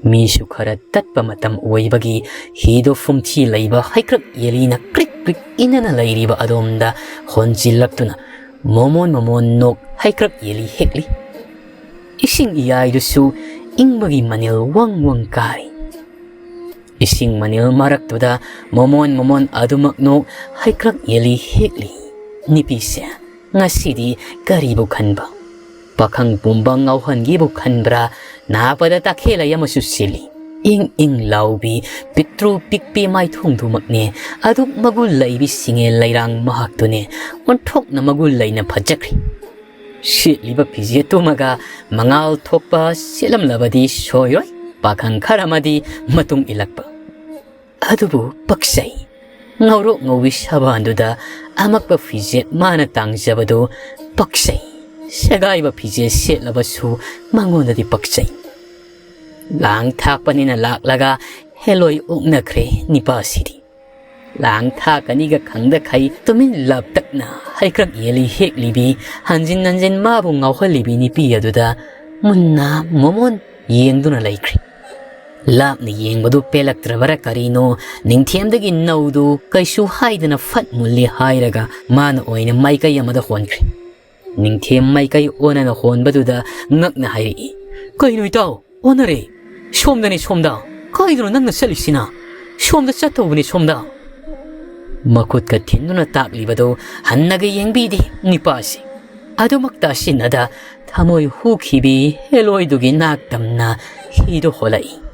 ꯃꯤꯁꯨ ꯈꯔ ꯇꯠꯄ ꯃꯇꯝ ꯑꯣꯏꯕꯒꯤ ꯍꯤꯗꯣ ꯐꯨꯝꯊꯤ ꯂꯩꯕ ꯍꯩꯀ꯭ꯔꯛ ꯌꯦꯜꯂꯤꯅ ꯀ꯭ꯔꯤꯛ ꯀ꯭ꯔꯤꯛ ꯏꯟꯅꯅ ꯂꯩꯔꯤꯕ ꯑꯗꯣꯝꯗ ꯍꯣꯟꯖꯤꯜꯂꯛꯇꯨꯅ ꯃꯣꯃꯣꯟ ꯃꯣꯃꯣꯟ ꯅꯣꯛ ꯍꯩꯀ꯭ꯔꯛ ꯌꯦꯜꯂꯤ ꯍꯦꯛꯂꯤ꯫ ꯏꯁꯤꯡ ꯏꯌꯥꯏꯗꯨꯁꯨ ꯏꯪꯕꯒꯤ ꯃꯅꯤꯜ ꯋꯪ ꯋꯪ ꯀꯥꯔꯤ꯫ ꯏꯁꯤꯡ ꯃꯅꯤꯜ ꯃꯔꯛꯇꯨꯗ ꯃꯣꯃꯣꯟ ꯃꯣꯃꯣꯟ ꯑꯗꯨꯃꯛ ꯅꯣꯛ ꯍꯩꯀ꯭ꯔꯛ ꯌꯦꯜꯂꯤ ꯍꯦꯛꯂꯤ꯫ ꯅꯨꯄꯤꯁꯦ ꯉꯁꯤꯗꯤ ꯀꯔꯤꯕꯨ ꯈꯟꯕ? ꯄꯥꯈꯪ ꯄꯨꯝꯕ ꯉꯥꯎꯍꯟꯒꯦꯕꯨ ꯈꯟꯕ꯭ꯔꯥ? ꯅꯥꯄꯗ ꯇꯈꯦꯜꯂꯩ ꯑꯃꯁꯨ ꯁꯤꯜꯂꯤ꯫ ꯏꯪ ꯏꯪ ꯂꯥꯎꯕꯤ ꯄꯤꯛꯇ꯭ꯔꯨ ꯄꯤꯛꯄꯤ ꯃꯥꯏꯊꯣꯡꯗꯨꯃꯛꯅꯦ ꯑꯗꯨꯛ ꯃꯒꯨꯟ ꯂꯩꯕꯤ ꯁꯤꯡꯉꯦ ꯂꯩꯔꯥꯡ ꯃꯍꯥꯛꯇꯨꯅꯦ ꯑꯣꯟꯊꯣꯛꯅ ꯃꯒꯨꯟ ꯂꯩꯅ ꯐꯖꯈ꯭ꯔꯤ꯫ ꯁꯦꯠꯂꯤꯕ ꯐꯤꯖꯦꯠꯇꯨꯃꯒ ꯃꯉꯥꯜ ꯊꯣꯛꯄ ꯁꯦꯠꯂꯝꯂꯕꯗꯤ ꯁꯣꯏꯔꯣꯏ꯫ ꯄꯥꯈꯪ ꯈꯔ ꯑꯃꯗꯤ ꯃꯇꯨꯡ ꯏꯜꯂꯛꯄ꯫ ꯑꯗꯨꯕꯨ ꯄꯛꯆꯩ꯫ ꯉꯧꯔꯣꯛ ꯉꯧꯕꯤ ꯁꯕꯥꯟꯗꯨꯗ ꯑꯃꯛꯄ ꯐꯤꯖꯦꯠ ꯃꯥꯅ ꯇꯥꯡꯖꯕꯗꯨ ꯄꯛꯆꯩ꯫ ꯁꯦꯒꯥꯏꯕ ꯐꯤꯖꯦꯠ ꯁꯦꯠꯂꯕꯁꯨ ꯃꯉꯣꯟꯗꯗꯤ ꯄꯛꯆꯩ꯫ ꯂꯥꯡ ꯊꯥꯛꯄꯅꯤꯅ ꯂꯥꯛꯂꯒ ꯍꯦꯂꯣꯏ ꯑꯣꯛꯅꯈ꯭ꯔꯦ ꯅꯤꯄꯥꯁꯤꯗꯤ꯫ ꯂꯥꯡ ꯊꯥꯛꯀꯅꯤꯒ ꯈꯪꯗꯈꯩ ꯇꯨꯃꯤꯟ ꯂꯥꯞꯇꯛꯅ ꯍꯩꯀ꯭ꯔꯛ ꯌꯦꯜꯂꯤ ꯍꯦꯛꯂꯤꯕꯤ, ꯍꯟꯖꯤꯟ ꯍꯟꯖꯤꯟ ꯃꯥꯕꯨ ꯉꯥꯎꯍꯜꯂꯤꯕꯤ ꯅꯤꯄꯤ ꯑꯗꯨꯗ ꯃꯨꯟꯅ ꯃꯣꯃꯣꯟ ꯌꯦꯡꯗꯨꯅ ꯂꯩꯈ꯭ꯔꯦ꯫ ꯂꯥꯞꯅ ꯌꯦꯡꯕꯗꯨ ꯄꯦꯜꯂꯛꯇ꯭ꯔꯕꯔꯥ ꯀꯔꯤꯅꯣ, ꯅꯤꯡꯊꯦꯝꯗꯒꯤ ꯅꯧꯗꯨ ꯀꯩꯁꯨ ꯍꯥꯏꯗꯅ ꯐꯠ ꯃꯨꯜꯂꯤ ꯍꯥꯏꯔꯒ ꯃꯥꯅ ꯑꯣꯏꯅ ꯃꯥꯏꯀꯩ ꯑꯃꯗ ꯍꯣꯟꯈ꯭ꯔꯦ꯫ ꯅꯤꯡꯊꯦꯝ ꯃꯥꯏꯀꯩ ꯑꯣꯟꯅꯅ ꯍꯣꯟꯕꯗꯨꯗ ꯉꯛꯅ ꯍꯥꯏꯔꯛꯏ, "ꯀꯩꯅꯣ ꯏꯇꯥꯎ? ꯑꯣꯟꯅꯔꯦ꯫ ꯁꯣꯝꯗꯅꯦ, ꯁꯣꯝꯗ꯫ ꯀꯥꯏꯗꯅꯣ ꯅꯪꯅ ꯆꯠꯂꯤꯁꯤꯅ? ꯁꯣꯝꯗ ꯆꯠꯇꯧꯕꯅꯦ, ꯁꯣꯝꯗ꯫" ꯃꯈꯨꯠꯀ ꯊꯤꯟꯗꯨꯅ ꯇꯥꯛꯂꯤꯕꯗꯨ ꯍꯟꯅꯒ ꯌꯦꯡꯕꯤꯗꯦ ꯅꯤꯄꯥꯁꯤ꯫ ꯑꯗꯨꯃꯛꯇ ꯑꯁꯤꯟꯅꯗ ꯊꯃꯣꯏ ꯍꯨꯈꯤꯕꯤ ꯍꯦꯂꯣꯏꯗꯨꯒꯤ ꯅꯥꯛꯇꯝꯅ ꯍꯤꯗꯨ ꯍꯣꯜꯂꯛꯏ꯫